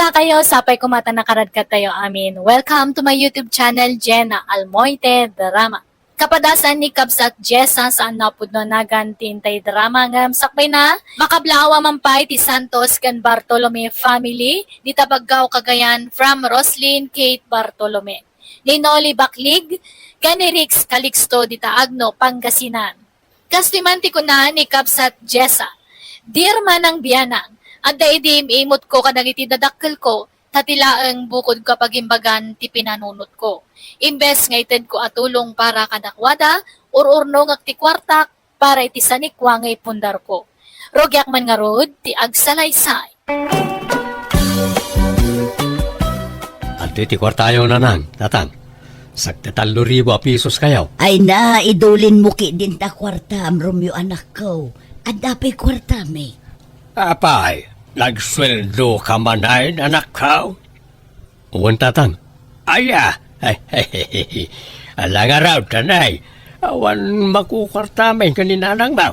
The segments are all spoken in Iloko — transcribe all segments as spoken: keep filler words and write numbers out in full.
Kumusta kayo? Sapay koma ta nakaradkatayo amin. Welcome to my YouTube channel, Jenna Almoite Drama. Kapadasan ni Kabsat Jessa, saan napudno a nagan ti intay drama ngem sakbayna, makablaaw a man pay ti Santos ken Bartolome family, dita Baggao, Cagayan, from Roslyn Kate Bartolome. Ni Noli Baklig ken ni Rix Calixto dita Agno, Pangasinan. Kastoy man ti kuna ni Kabsat Jessa, "Dear Manang Bianang, adda idi im-imutko kadagiti dadakkelko, ta ti laeng bukodko a pagimbagan ti pinanunotko. Imbes nga itedko a tulong para kadakuada, ur-urnongak ti kuartak para iti sanikua nga ipundarko. Rugiak man ngarud ti agsalaysay." Adtoy ti kuartayo, nanang, tatang. Sagdi tallo ribu a pisos kayo. Ay na, idulinmo ketdin ta kuartam, Romeo, anakko. Adda pay kuartami. Apay, nagsueldo ka manen, anakko? Wen, tatang. Aya, ala ngarud, tanay. Awan makukuartamin ken ni nanangmo.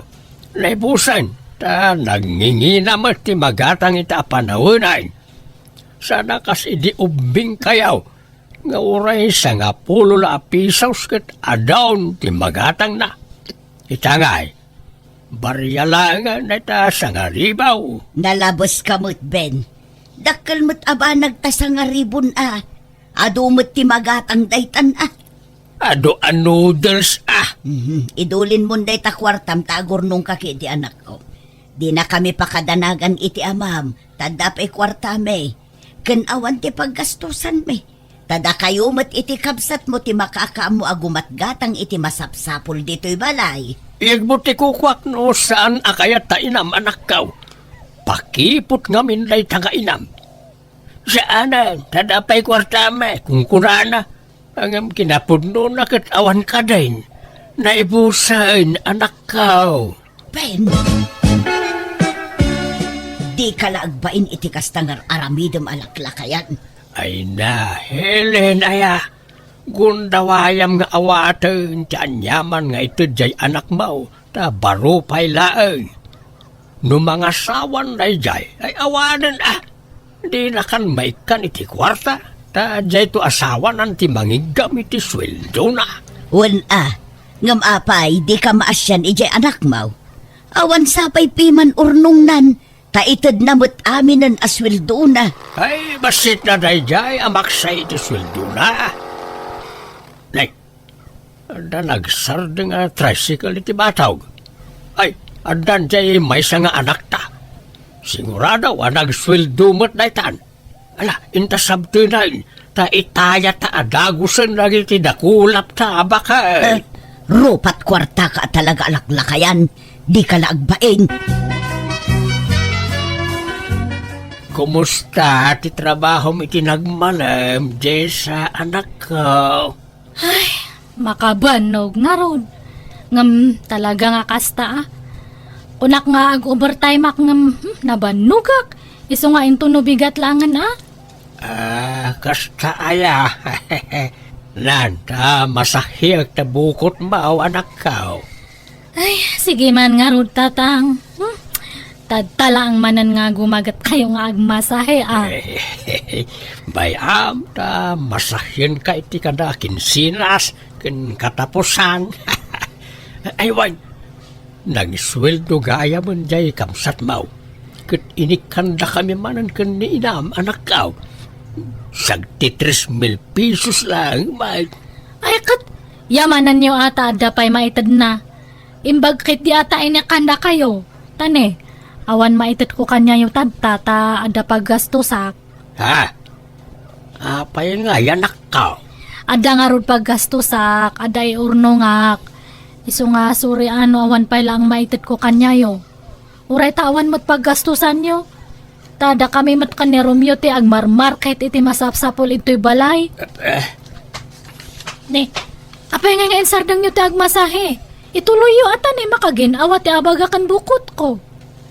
Naibusen, ta nangingina met ti magatang ita a panawen. Sana kas idi ubbingkayo, nga uray sangapulo la a pisos ket adun ti magatangna. Ita ngay, barialaengen dayta sangaribu. Nalabeska met, Ben. Dakkel met a banag ta sangaribun a. Adu met ti magatang daytan a. Adu a noodles a. Mhm. Idulinmon dayta kuartam ta agurnongka ketdi, anakko. Dinakami pakadanagan iti amam, ta adda pay kuartami. Ken awan ti paggastusanmi. Ta dakayo met iti kabsatmo ti makaammo a gumatgatang iti masapsapul ditoy balay. Iyegmo ti kukuak no saan a kayat ta inam, anakko. Pakiput ngamin dayta nga inam. Saanen, ta adda pay kuartami, kunkunana. Ngem kinapudnona ket awan kadin. Naibusen, anakko. Ben! Dika la agbain iti kasta nga ar-aramidem a laklakayan. Ay na, Helen, aya. Gundawayam nga awaten ti aniaman nga ited jay anakmo, ta baro pay laeng. No mangasawan dayjay, ay awanen a. Dinakan maikkan iti kuarta, ta jayto asawanan ti mangiggam iti sueldona. Wen a, ngem apay, dika maasian idiay anakmo? Awan sapay piman urnongnan, ta itedna met aminen a sueldona. Ay, bassitna dayjay a maksay iti sueldona. Nay, adda nagsardeng a tricycle iti batog. Ay, addan jay maysa nga anakta. Sigurado a nagsueldo met daytan. Ala, inta sabtenen, ta itayata a dagusen dagiti dakulapta a baket. Eh, rupat kuartaka a talaga a laklakayan. Dika la agbain. Kumusta ti trabahom iti nagmalem, Jessa, anakko? Ay, makabannog ngarud. Ngem talaga nga kasta a. Kunak nga ag-overtime ak ngem, hmm, nabannogak. Isu nga intono bigat laengen a. Ah, kasta aya. Nan, ta masahiek ta bukotmo, anakko. Ay, sige man ngarud, tatang. Hmm? Tadta laeng manen nga gumaget kayo nga agmasahe, a. Bay-am ta masahienka iti kada kinsinas ken katapusan. Ay, wen, nagsueldo gayamen jay kabsatmo. Ket inikkandakami manen ken ni inam, anakko. Sagdi tres mil pesos laeng, bay. Ay, ket yamanenyo a ta adda pay maitedna. Imbag ketdi a ta inikkandakayo. Ta ne, awan maitedko kaniayo tadta ta adda paggastosak. Ha? Apay ngay, anakko? Adda ngarud paggastosak, adda iurnongak. Isu nga suri a no awan pay laeng maitedko kaniayo. Uray ta awan met paggastosanyo. Ta dakami met ken ni Romeo ti agmarmarket iti masapsapul idtoy balay. Eh. Ne, apay ngay nga insardengyo ti agmasahe? Ituloyyo a ta ne makagin-awa ti abaga ken bukotko.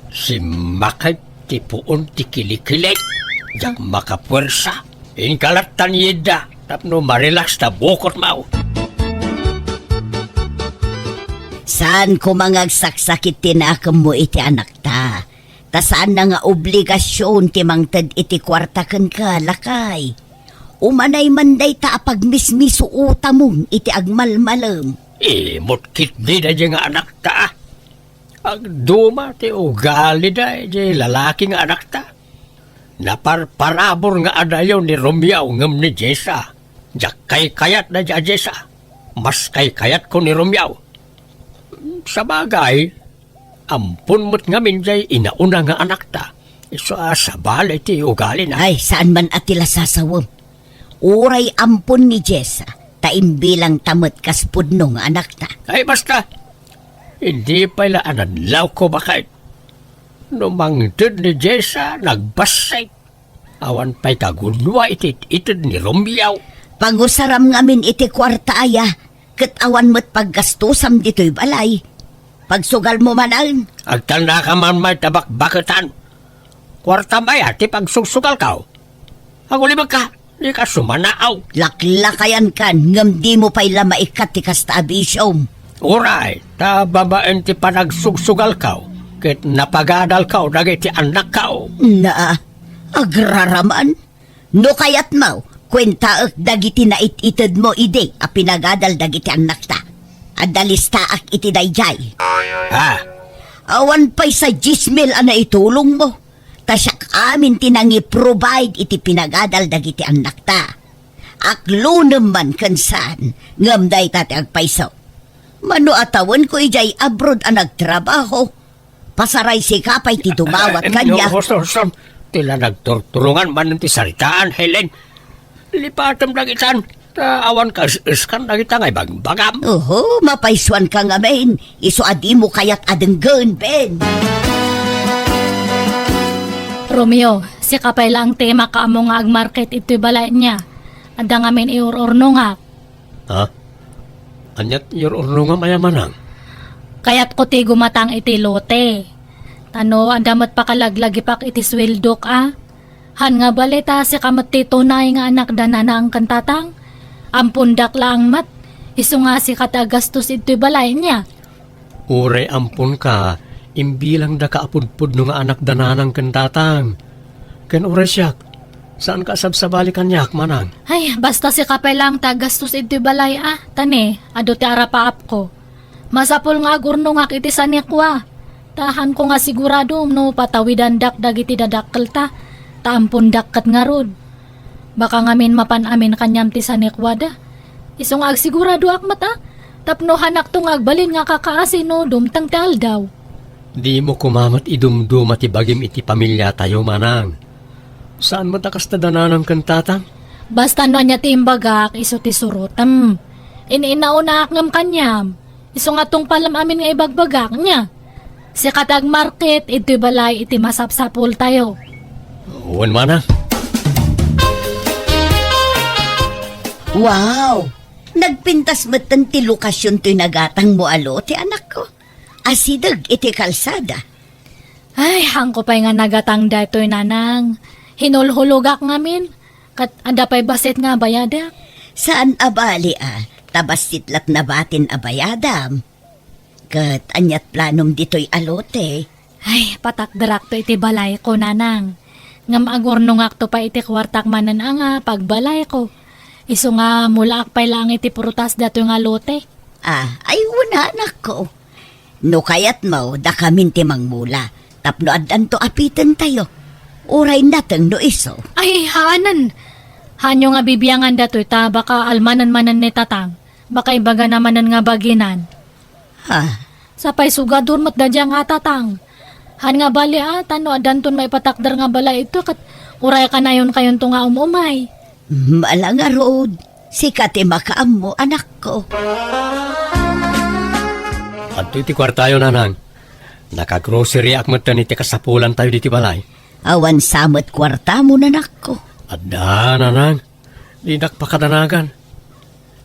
Simmakek ti puon ti kilikilik. Diak makapuersa. Inka lattan, Yedda, tapno marelax ta bukotmo. Saan koma nga agsaksakit ti nakemmo iti anakta. Ta saanna nga obligasion ti mangted iti kuarta kenka, lakay. Umanay man dayta a pagmismisuotamon iti agmalmalem. Imot ketdi daydiay nga anakta. Agduma ti ugalida idiay lalaki nga anakta. Naparparabur nga adayo ni Romeo ngem ni Jessa. Diak kaykayat daydiay a Jessa. Mas kaykayatko ni Romeo. Sabagay, ampon met ngamin diay inauna nga anakta. Isu a sabali ti ugalina. Ay, saan man a ti lasasawem. Uray ampon ni Jessa, ta imbilangta met kas pudno nga anakta. Ay, basta. Idi pay la a nadlawko baket. No mangted ni Jessa, nagbassit. Awan pay kagudua iti it-ited ni Romeo. Pagusaram ngamin iti kuarta aya, ket awan met paggastosam ditoy balay. Pagsugalmo manen. Agtalnaka man may tabakbaketan. Kuartam aya ti pagsugsugalko? Agulibekka, dika sumanaaw. Laklakayankan, ngem dimo pay la maikkat ti kasta a bisiom. Uray, ta babaen ti panagsugsugalko, ket napagadalko dagiti annakko. Na, agraraman? No kayatmo, kuentaek dagiti nait-itedmo idi a pinagadal dagiti annakta. Adda listaak iti daydiay. Ha? Awan pay sa dies mil a naitulongmo. Ta siak amin ti nangi-provide iti pinagadal dagiti annakta. Aklonem man ken saan, ngem dayta ti agpayso. Mano a tawenko idiay abroad a nagtrabaho, pasaray sika pay ti dumawat kaniak. No, Sam, ti la nagturturongan manen ti saritaan, Helen. Lipatem dagitan, ta awan kas-eskan dagita nga ibagbagam. Oho, mapaysuanka ngamin, isu a dimo kayat a denggen, Ben. Romeo, sika pay laeng ti makaammo nga agmarket itoy balay nia. Adda ngamin iur-urnongak. Ha? Ania ti iur-urnongam aya manang? Kayatko ti gumatang iti lote. Ta no adda met pakalaglagipak iti sueldok a. Han nga bali ta sika met ti tunay nga anak da nanang ken tatang. Ampondak laeng met, isu nga sika ti agastos itoy balay nia. Uray amponka, imbilangdaka a pudpudno nga anak da nanang ken tatang. Ken uray siak, saanka a sabsabali kaniak, manang? Ay, basta sika pay laeng ti agastos itoy balay a. Ta ne, adu ti arapaapko. Masapul nga agurnongak iti sanikua. Ta hanko nga sigurado no patawidandak dagiti dadakkelta, ta ampondak ket ngarud. Baka ngamin mapan amin kaniam ti sanikuada. Isu nga agsiguradoak met a, tapno hanakto nga agbalin nga kakaasi no dumteng ti aldaw. Dimo koma met idumduma ti bagim iti pamiliatayo, manang. Saan met a kasta da nanang ken tatang? Basta no ania ti imbagak, isu ti surotem. In-inaunaak ngem kaniam. Isu nga tungpalem amin nga ibagbagak, nia? Sika ti agmarket, idtoy balay iti masapsapultayo. Wen, manang. Wow! Nagpintas metten ti lokasion toy nagatangmo a lote, anakko. Asideg iti kalsada. Ay, hanko pay nga nagatang daytoy, nanang. Hinulhulogak ngamin. Ket adda pay bassit nga bayadak? Saan a bali a, ta bassit la't nabatin a bayadam. Ket ania't planom ditoy a lote? Ay, patakderakto iti balayko, nanang. Ngem agurnongakto pay iti kuartak manen a nga pagbalayko. Isu nga mulaak pay laeng iti prutas datoy nga lote. Ah, ay, una, anakko. No kayatmo, dakamin ti mangmula, tapno addanto a pitentayo. Uray nateng no isu. Ay, haanen. Haanyo nga bibiangan datoy ta baka almanen manen ni tatang. Baka ibagana manen nga baginan. Ha? Sapay sugadur met daydiay nga tatang. Han nga bali a, ta no addanton maipatakder nga balay ito, ket uray kanayon kayonto nga um-umay. Ala ngarud, sika ti makaammo, anakko. Adtoy ti kuartayo, nanang. Nakagroceryak metten iti kasapulantayo ditoy balay. Awan sa met kuartamo, anakko? Adda, nanang. Dinak pakadanagan.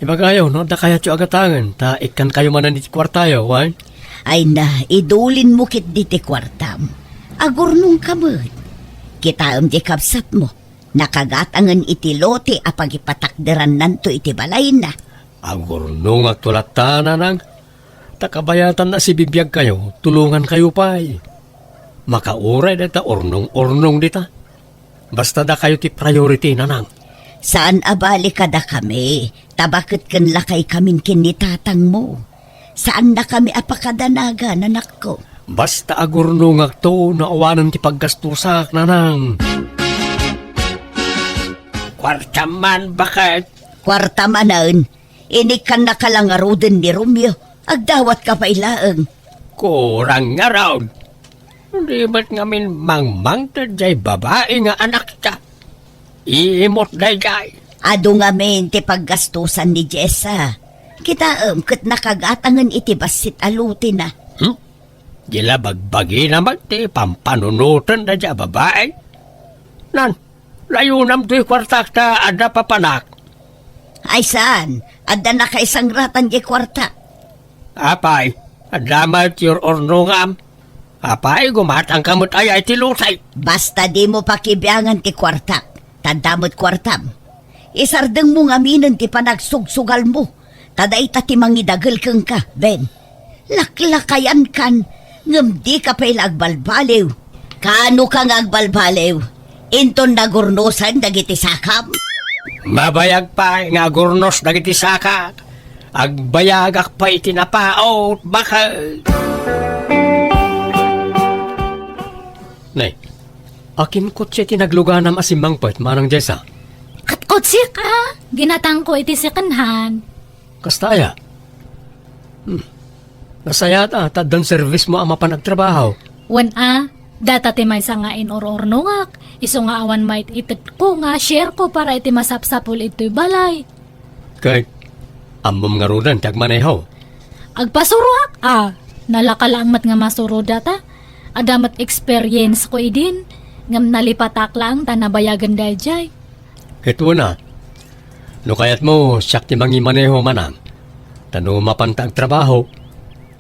Ibagayo no adda kayatyo a gatangen, ta ikkankayo manen iti kuartayo, wen? Ay na, idulinmo ketdi ti kuartam. Agurnongka met. Kitaem ti kabsatmo. Nakagatangen iti lote a pagipatakderannanto iti balayna. Agurnongakto latta, nanang. Ta kabayatanna a sibibiagkayo, tulongankayo pay. Makauray dayta urnong-urnong dita. Basta dakayo ti priority, nanang. Saan a bali kadakami, ta baket ken lakaykamin ken ni tatangmo. Saannakami a pakadanagan, anakko. Basta agurnongakto no awanen ti paggastusak, nanang. Kuarta man, baket. Kuarta manen. Inikkannaka la ngaruden ni Romeo. Agdawatka pay laeng. Kurang ngarud. Di met ngamin mangmangted jay babai nga anakta. Iimot dayjay. Adu ngamin ti paggastusan ni Jessa. Kitaem ket nakagatangen iti bassit a lote na. Hmm? Di la bagbagina met ti pampanunoten dayjay a babai. Nan, layonam toy kuartak ta adda papanak. Ay saan, adda nakaisangratan jay kuarta. Apay, adda met ti urnongam. Apay, gumatangka met aya iti lote. Basta dimo pakibiangan ti kuartak, ta adda met kuartam. Isardengmo ngaminen ti panagsugsugalmo, ta dayta ti mangidagel kenka, Ben. Laklakayankan, ngem dika pay la agbalbaliw. Kaanoka nga agbalbaliw? Inton nagurnosen dagiti sakam? Mabayag pay nga agurnos dagiti sakak. Agbayagak pay iti napaut, baket. Nay, akin kotse ti nagluganam a simmangpet, Manang Jessa? Ket kotsek a, ginatangko iti second hand. Kasta aya? Hmm. Nasayaat a, ta addan servismo a mapan agtrabaho. Wen a, data ti maysa nga inur-urnongak, isu nga awan maited ko nga share ko para iti masapsapul itoy balay. Kay, ammom ngaruden ti agmaneho? Agpasuroak a, nalaka laeng met nga masuro data. Adda met experience ko idin, ngem nalipatak laeng ta nabayagen daydiay. Ket wen a, no kayatmo, siak ti mangimaneho, Manang. Ta no mapanta agtrabaho,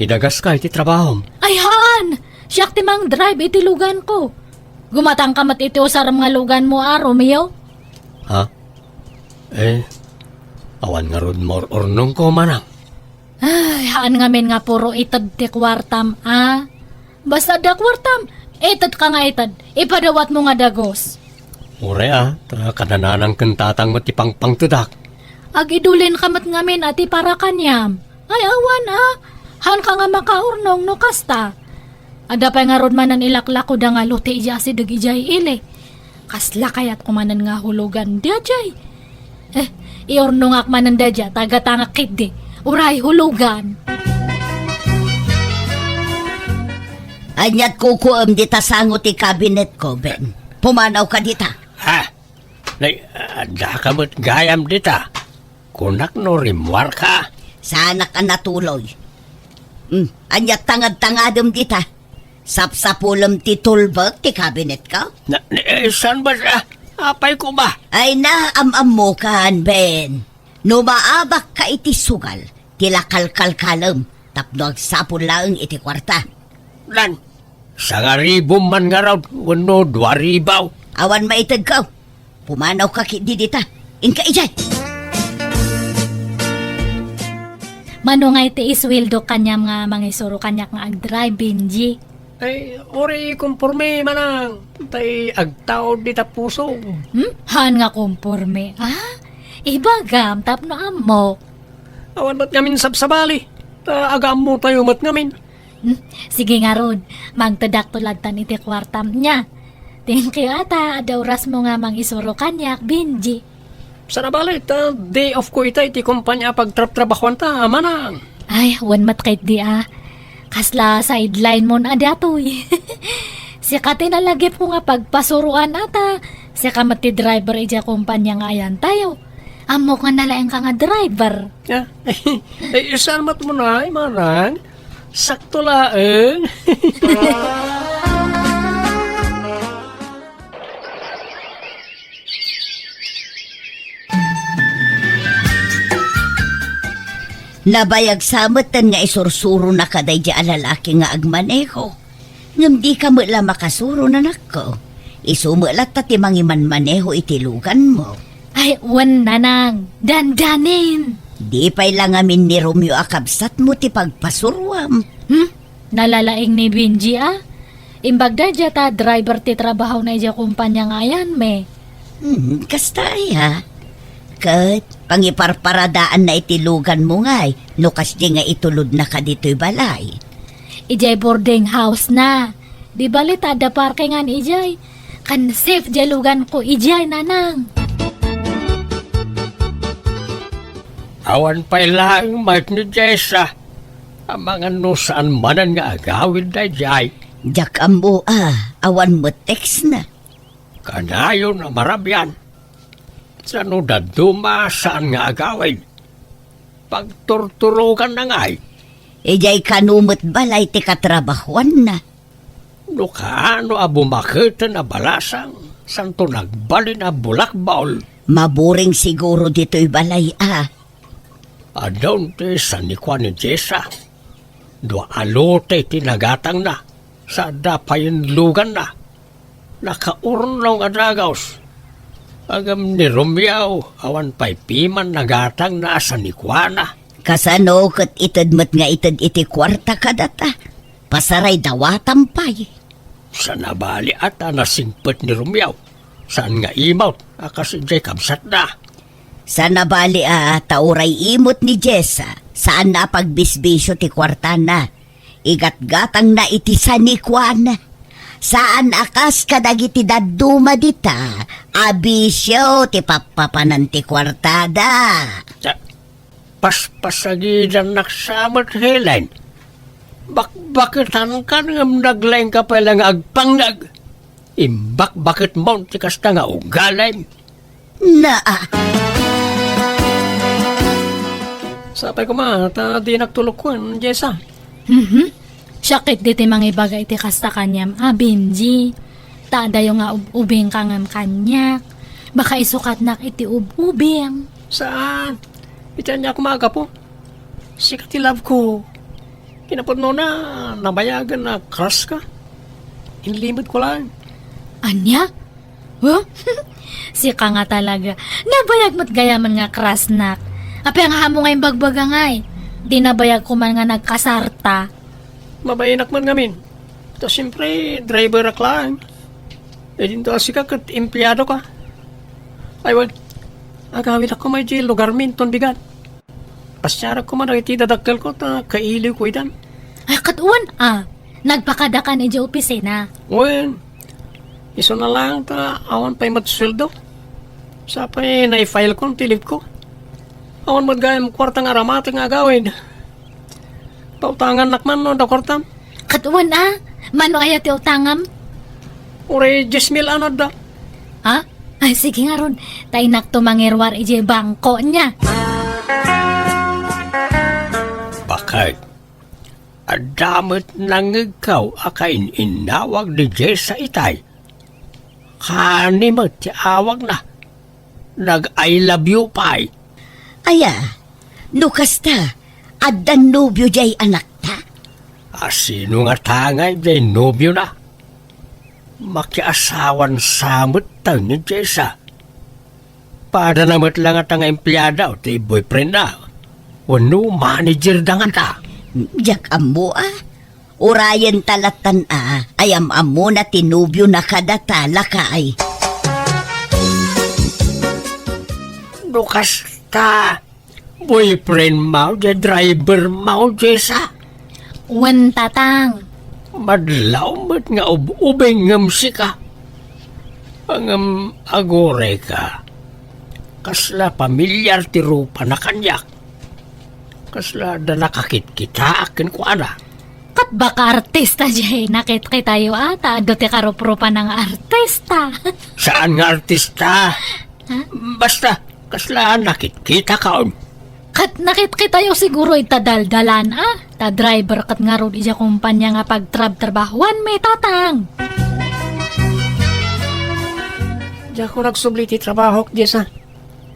idagaska iti trabahom. Ay, haan! Siak ti mangdrive iti luganko. Gumatangka met iti usarem nga luganmo a, Romeo? Ha? Eh, awan ngarud maur-urnongko, Manang. Ay, haan ngamin nga puro ited ti kuartam a. Basta adda kuartam, itedka nga ited, ipadawatmo nga dagus. Uray a, ta kanananang ken tatang met ti pangpangtedak. Agidulinka met ngamin a ti para kaniam. Ay, awan a, haanka nga makaurnong no kasta. Adda pay ngarud manen ilaklakoda nga lote idiay asideg idiay ili. Kasla kayatko manen nga hulogan daydiay. Eh, iurnongak manen daydiay, tagatangak ketdi. Uray, hulogan. Ania't kukuem dita sango ti kabinetko, Ben? Pumanawka dita. Ha? Nay, addaka met gayam dita. Kunak no rimmuarka. Saanak a natuloy. Hmm, ania't tangad-tangadem dita? Sapsapulem ti tulbek ti kabinetko? Na, eh, saan ba, ah, apay ko ba? Ay na, am-ammokan, Ben. No maabakka iti sugal, ti la kalkalkalem tapno agsapul laeng iti kuarta. Lan, sangaribom man ngarud wenno duaribaw. Awan maitedko. Pumanawka ketdi dita. Inka idiay. Mano nga iti isueldo kaniam nga mangisuro kaniak nga agdrive, Benji? Ay, uray konporme, Manang. Tay agtaud dita puso. Hmm? Haan nga konporme, ah? Ibagam, tapno ammok. Awan met ngamin sabsabali. Ta agaammotayo met ngamin. Hmm? Sige ngarud, mangtedakto ladtan iti kuartam nia. Thank you, ata. Adda orasmo nga mangisuro kaniak, Benji. Saan a bale, ta day off ko ita iti kompania a pagtrabtrabahuanta, Manang. Ay, wen met ketdi a. Kasla sideline mon a datoy. Sika ti nalagipko nga pagpasuroan ata. Sika met ti driver idiay kompania nga ayantayo. Ammok nga nalaingka nga driver. Ah, eh, saan met mo na, Manang? Sakto laeng. Nabayag sa metten nga isursuronaka daydi a lalaki nga agmaneho. Ngem dika met la makasuro, nanakko. Isu met latta ti mangimanmaneho iti luganmo. Ay, wen, nanang. Dandanin. Di pay la ngamin ni Romeo a kabsatmo ti pagpasuroam. Hmm? Nalalaing ni Benji, ah? Imbag daydiay ta driver ti trabahona idiay kumpania nga ayanmi. Hmm, kasta aya. Ket pangiparparadaanna iti luganmo ngay no kasdi nga itulodnaka ditoy balay. Idiay boarding house na. Di bali ta adda parkingan idiay. Kan safe diay luganko idiay, Nanang. Awan pay laeng met ni Jessa. Amangan no saan manen nga agawid daydiay. Diak ammo a, awan met text na. Kanayon a marabian. Sano dadduma saan nga agawid? Pagturturoganna ngay. Idiay kano met balay ti katrabahuanna. No kaano a bumaketen a balasang, santo nagbalin a bulakbol. Maburing siguro ditoy balay a. Adun ti sanikua ni Jessa. Dua a lote ti nagatangna, sa adda payen luganna. Nakaurnong a dagus. Ngem ni Romeo, awan pay piman nagatangna a sanikuana. Kasano ket ited met nga ited iti kuarta kadata? Pasaray dawatam pay. Saan a bali a ta nasingpet ni Romeo. Saan nga imot a kas idiay kabsatna. Saan a bali a ta uray imot ni Jessa, saan a pagbisbisio ti kuartana. Igatgatangna iti sanikuana. Saan a kas kadagiti dadduma dita, a bisio ti pappapanan ti kuartada. Sa-, Paspasagidannak sa met, Helen. Bakbaketankan ngem naglaingka pay la nga agpangdag. Imbakbaketmon ti kasta nga ugalim. Naa. Sapay koma ta dinak tulokon, Jessa. Mhm. Siak ketdi ti mangibaga iti kasta kaniam a, Benji. Ta adayo nga ub-ubingka ngem kaniak. Baka isukatnak iti ub-ubing. Saan? Iti ania koma a gapu? Sika ti love ko. Kinapudnona, nabayagen a crush ka. Inlimedko laeng. Ania? Huh? Sika nga talaga. Nabayag met gayamen nga crushnak. Apay nga ammo nga imbagbaga ngay? Di nabayag ko man nga nagkasarta. Mabainak met ngamin. Ta siempre, driverak laeng. E dinto a sika ket empleado ka. Ay, wen, agawidakon idiay lugarmi inton bigat. Pasiarak koma dagiti dadakkelko ta kailiwko idan. Ay, ket wen a, nagpakadakan idiay opisina. Wen, isuna laeng ta awan pay met sueldo. Sapay naifilekon ti leave ko. Awan met gayam kuarta nga aramati nga agawid. Pautangannak man no adda kuartam. Ket wen a, mano aya ti utangam? Uray dies mil a no adda. Ha? Ay, sige ngarud. Ta innak to mangiruar idiay bangko nia. Bakit? Adda met nangngegko a kain-innawag ni Jessa itay. Kani met ti awagna. Nag-I love you pay. Aya, no kasta, addan nobio diay anakta? A sino ngata ngay diay nobiona? Makiasawan sa met ta ni Jessa. Padana met la ngata nga empleado ti boyfriendna. Wenno manager da ngata. Diak ammo a. Urayen ta lattan a, ay am-ammona ti nobiona kadata, lakay. No kasta, boyfriend mo, diay driver mo, Jessa? Wen, Tatang. Madlaw met nga ub-ubing ngem sika. Ngem aguray ka. Kasla pamilyar ti rupana kaniak. Kasla adda nakakitkitaak kenkuana. Ket baka artista diay nakitkitayo a, ta adu ti karuprupana nga artista. Saan nga artista? Ha? Basta, kasla nakitkitakon. Ket nakitkitayo siguro ita daldalan a, ta driver ket ngarud idiay kumpania nga pagtrabtrabahuanmi, Tatang. Diak agsubli ti trabahok, Jessa.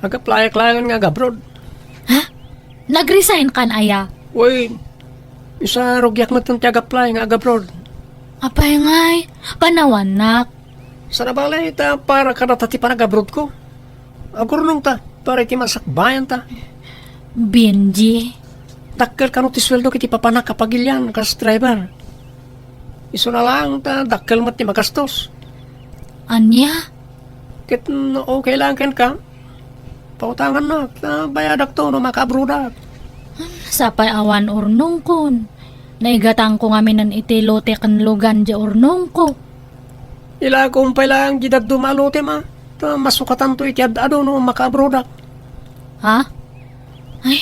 Ag-applyak laengen nga ag-abroad. Ha? Nag-resign kan aya? Wen, isa rugiak met ti ag-apply nga ag-abroad. Apay ngay, panawannak. Saan a bale ta para kadata ti panag-abroad ko. Agurnong ta, para iti masakbayan ta. Benji. Dakkel kano ti sueldo iti papanak a pagilian kas driver. Isuna laeng ta dakkel met ti magastos. Ania? Ket no okay laeng kenka, pautangannak ta bayadakto no makaabrodak. Sapay awan urnongkon. Naigatangko ngaminen iti lote ken lugan diay urnongko. Ilakom pay laeng diay dadduma a lotem a, ta masukatanto iti ad-adu no makaabrodak. Ha? Ay,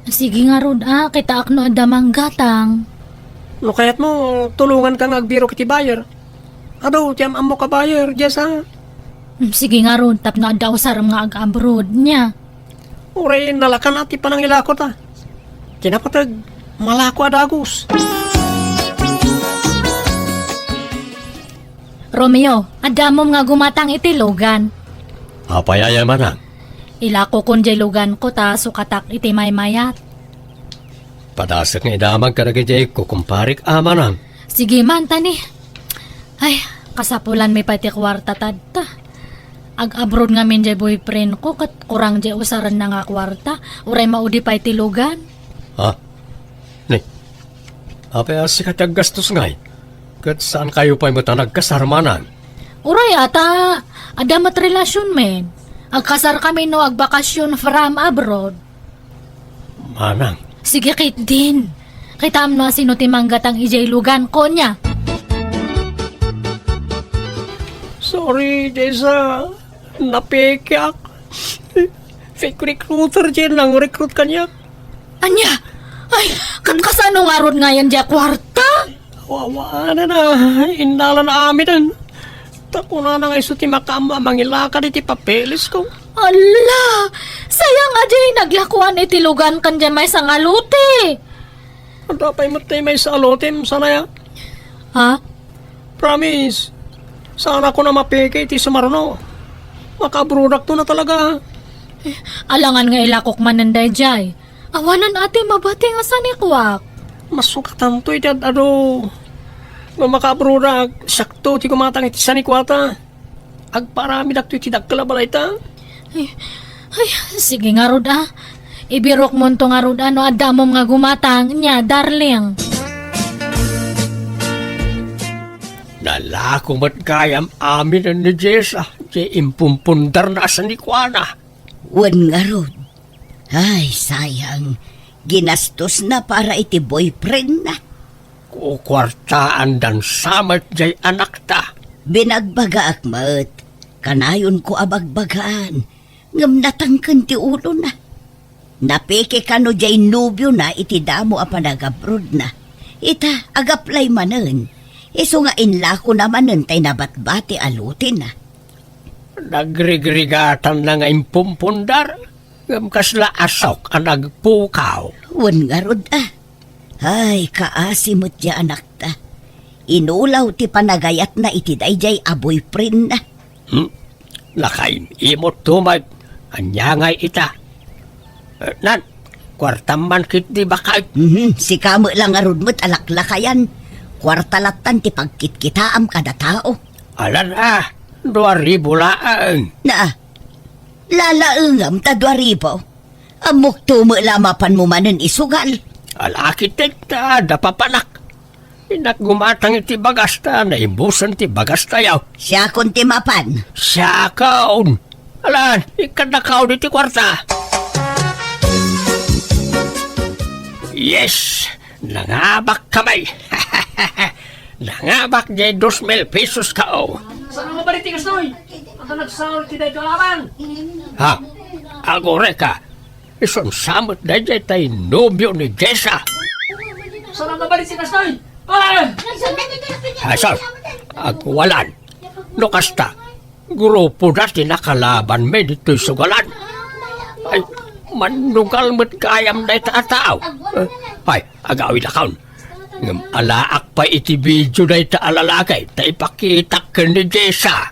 sige ngarud a, kitaak no adda manggatang. No kayatmo, tulonganka nga agbirok iti buyer. Adu ti am-ammok a buyer, Jessa. Mm, sige ngarud, tapno adda usarem nga ag-abroad nia. Uray nalakan a ti panangilako ta. Kinapateg, malako a dagus. Romeo, adda ammom nga gumatang iti lugan. Apay aya, manang? Ilakokon diay luganko ta sukatak iti maymayat. Padasek nga idamag kadagiti kukumparik a, manang. Sige man, tani. Ay, kasapulanmi pay ti kuarta tadta. Ag-abroad ngamin diay boyfriendko ket kurang diay usarenna nga kuarta. Uray maudi pay ti lugan. Ha? Ni, apay a sika ti aggastos ngay? Ket saankayo pay met a nagkasar, manang? Uray a ta adda met relasionmi. Agkasarkami no agbakasyon from abroad. Manang. Sige ketdin. Kitaem no asino ti manggatang idiay luganko nia. Sorry, Jessa. Napekeak. Fake recruiter diay nang-recruit kaniak. Ania? Ay, ket kasano ngarud ngayen diay kuarta? Awanen a, innalan aminen. Ta kunana nga isu ti makaammo a mangilakad iti papelesko. Ala! Sayang a diay naglakoan iti lugan ken diay maysa nga lote. Adda pay met ti maysa a lotem, sana ya? Ha? Promise. Saanakon a mapeke iti sumaruno. Makaabrodakto na talaga. Alangan nga ilakok manen daydiay. Awanen a ti mabati nga sanikuak. Masukatanto iti ad-adu. No makaabrodak, siakto ti gumatang iti sanikuata. Agparamidakto iti dakkel a balayta. Ay, ay, sige ngarud a. Ibirokmonto ngarud a no adda ammom nga gumatang, nia, darling. Nalako met gayam aminen ni Jessa, diay impumpundarna a sanikuana. Wen ngarud. Ay, sayang. Ginastosna para iti boyfriendna. Kukuartaandan sa met diay anakta. Binagbagaak met, kanayonko a bagbagaan, ngem natangken ti ulona. Napeke kano diay nobiona iti damo a panagabrodna. Ita, ag-apply manen. Isu nga inlakona manen tay nabatbati a lotena. Nagrigrigatanna nga impumpundar, ngem kasla asok a nagpukaw. Wen ngarud a. Ay, kaasi met diay anakta. Inulaw ti panagayatna iti daydiay a boyfriendna. Hmm? Nakaim-imotto met. Ania ngay ita? Eh, nan, kuartam man ketdi baket. Mhm, sika met la ngarud met a laklakayan. Kuarta lattan ti pagkitkitaam kada tao. Alan a, dua ribu laeng. Na, lalaengam ta dua ribu. Ammokto met la mapanmo manen isugal. Ala ketdi ta adda papanak. Innak gumatang iti bagasta, naibusen ti bagastayo. Siakon ti mapan. Siakon. Alan, ikkannakaon iti kuarta. Yes! Nangabak kami! Nangabak diay dos mil pesos kao. Saan nga mabalin ti kastoy? Anta nagsao ti daytoy a laban? Ha? Agurayka. Isun sa met daydiay tay nobio ni Jessa. Saan nga mabalin ti kastoy? Ah! Ay, sus! Agwalan. No kasta, grupoda ti nakalabanmi ditoy sugalan. Ay, mannugal met gayam dayta a tao. Eh, ay, agawidakon. Ngem alaak pay iti video dayta a lalaki ta ipakitak ken ni Jessa.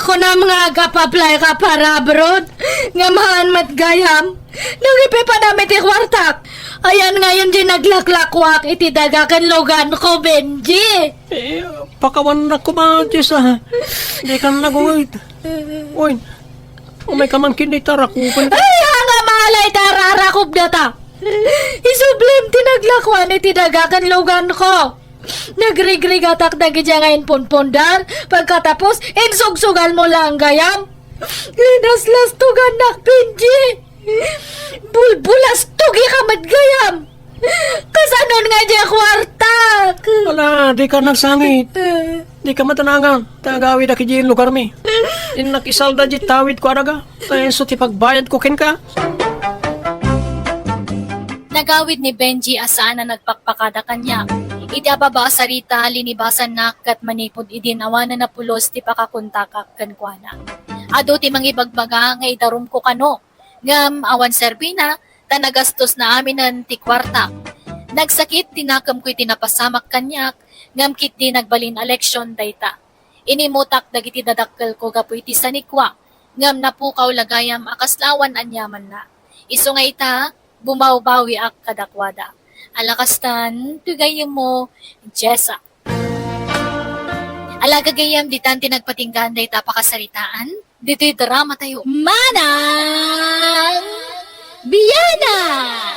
Kunam nga ag-apply ka para abroad, ngem haan met gayam. Nangipipadam iti kuartak. Ayan ngayon di naglaklakuak iti daga ken luganko, Benji. Eh, pakawannak koma, Jess, ah. Dikan naguyod. Uy, umayka man ken dita rakuben. Ay, nga malay ta rarakop data. Isublim ti naglakuan iti daga ken luganko. Nagrigrigatak dagidiay nga impunpundar, pagkatapos, insugsugalmo laeng gayam. Linaslastogannak, Benji. Bulbulastogika met gayam. Kasanon nga diay kuartak? Ala, dika nagsangit. Dika matanangan. Ta agawid a kadi lugarmi. Innak isalda diay tawidko a daga. Ta isu ti pagbayadko kenka. Nagawid ni Benji a saan a nagpakpakada kaniak. Iti ababa a sarita, linibasannak ket manipud idin awanan a pulos ti pakakontakak kenkuana. Adu ti mangibagbaga nga idarumko kano, ngem awan serbina, ta nagastosna aminen ti kuarta. Nagsakit ti nakemko iti napasamak kaniak, ngem ketdi nagbalin a leksion dayta. Inimutak dagiti dadakkelko gapu iti sanikua, ngem napukaw la gayam a kasla awan aniamanna. Isu nga ita, bumawbawiak kadakuada. Ala kastan, ti gayyemmo, Jessa. Ala gagayyem, ditan ti nagpatinggaan dayta a pakasaritaan. Ditoy dramatayo, Manang Biana!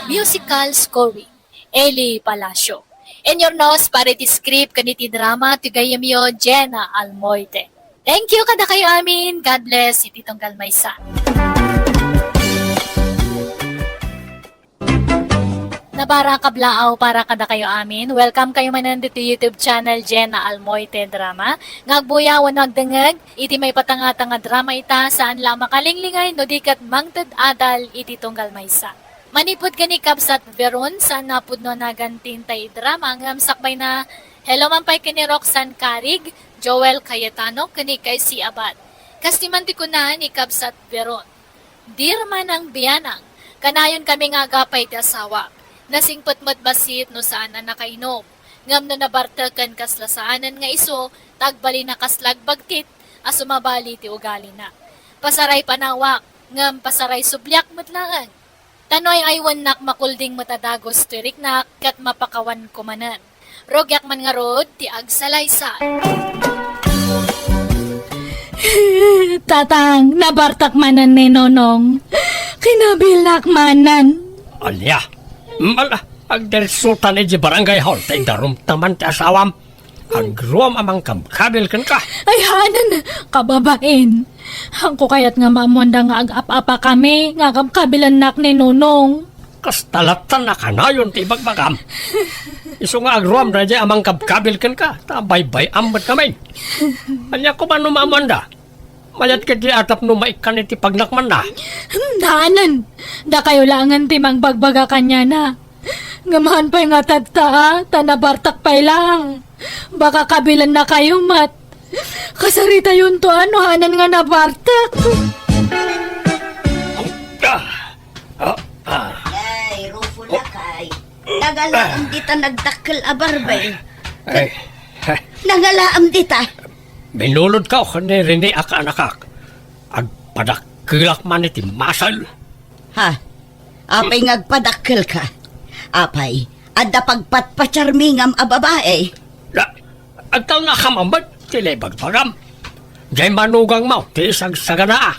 Musical scoring, Eli Palacio. Inyurnos para iti script ken iti drama ti gayyemyo, Jenna Almoite. Thank you kadakayo amin. God bless iti tunggal maysa. Nabarak a blaaw para kadakayo amin. Welcome kayo manen ditoy YouTube channel Jenna Almoite Drama. Nga agbuya wenno agdengngeg iti maipatangtang a drama ita, saan la a makalinglingay no di ket mangted adal iti tunggal maysa. Manipud ken ni Kabsat Veron, saan a pudno a nagan ti intay drama ngem sakbayna, hello man pay ken ni Roxanne Carig, Joel Cayetano, ken ni Casey Abad. Kas ti man ti kuna ni Kabsat Veron. Dear Manang Bianang, kanayon kami nga agapay ti asawak. Nasingpet met bassit no saan a nakainom. Ngem no nabartek ken kasla saanen nga isu, ta agbalin a kasla agbagtit a sumabali ti ugalina. Pasaray panawak, ngem pasaray subliak met laeng. Ta no ay-aywennak, makulding met a dagus ti riknak ket mapakawanko manen. Rugiak man ngarud ti agsalaysay. Tatang, nabartek manen ni Nonong. Kinabilak manen. Ania? Mala, agdersutan iti barangay hall, ta idarumta man ti asawam. Agruam a mangkabkabil kenka. Ay, hanen, kababain. Hanko kayat nga maammoanda nga agap-apakami nga kabkabilennak ni Nonong. Kasta latta a kanayon ti ibagbagam. Isu nga agruam daydiay a mangkabkabil kenka, ta baybay-am met kami. Ania koma no maammoanda? Mayat ketdi a tapno maikkan iti pagnakmanna. Hmm, hanen. Dakayo laengen ti mangbagbaga kaniana. Ngem haan pay nga tatta, a, ta nabartek pay laeng. Baka kabilennakayo met. Kasaritayonto a no hanen nga nabartek. Ah, ah, ah. Ay, Rufo lakay. Nagalaem dita nagdakkel a barbeng. Ay, ay. Nagalaem dita. Binulodko ken ni Rene a kaanakak. Agpadakkelak man iti masal. Ha? Apay nga agpadakkelka? Apay, adda pagpatpatiarmi ngem a babai? Da, agtalnakam met ti naibagbagam. Diay manugangmo ti isagsaganaak.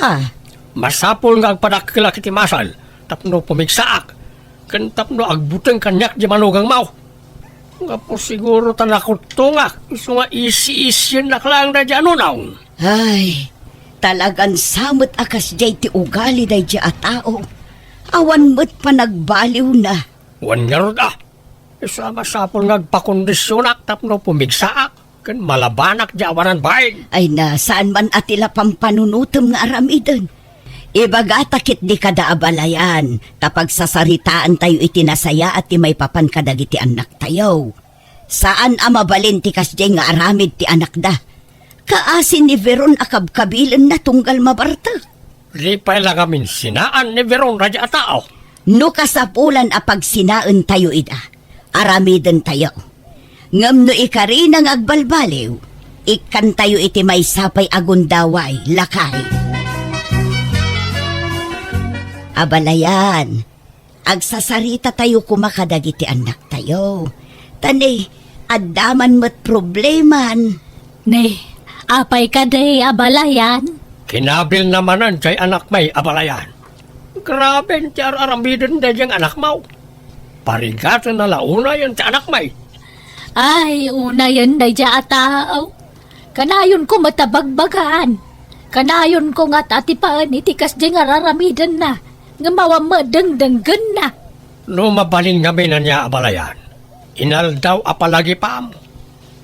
Ha? Masapul nga agpadakkelak iti masal tapno pumigsaak, ken tapno agbuteng kaniak diay manugangmo. Gapu siguro ta nakuttongak, isu nga isi-isiennak laeng daydiay a nonong. Ay, talagan sa met a kasdiay ti ugali daydiay a tao. Awan met panagbaliwna. Wen ngarud a, isu a masapul nga agpakondisionak tapno pumigsaak ken malabanak diay awanan bain. Ay na, saan man a ti la pampanunotem nga aramiden. Ibagata ketdi kada abalayan, ta pagsasaritaantayo iti nasayaat ti maipapan kadagiti annaktayo. Saan a mabalin ti kasdiay nga aramid ti anakda. Kaasi ni Veron a kabkabilenna tunggal mabartek. Di pay la ngamin sinaan ni Veron daydiay a tao. No kasapulan a pagsinaentayo ida, aramidentayo. Ngem no ikarina nga agbalbaliw, ikkantayo iti maysa pay a gundaway, lakay. Abalayan, agsasarita tayo koma kadagiti annaktayo. Ta ni, adda man met probleman. Ni, apay kadi, abalayan? Kinabilna manen diay anakmi, abalayan. Graben ti ar-aramiden daydiay nga anakmo. Parigatenna la unayen ti anakmi. Ay, unayen daydiay a tao. Kanayonko met a bagbagaan. Kanayonko nga atipaen iti kasdiay nga ar-aramidenna, ngem awan met dengdenggenna. No mabalin ngamin ania, abalayan, inaldaw a palagipam,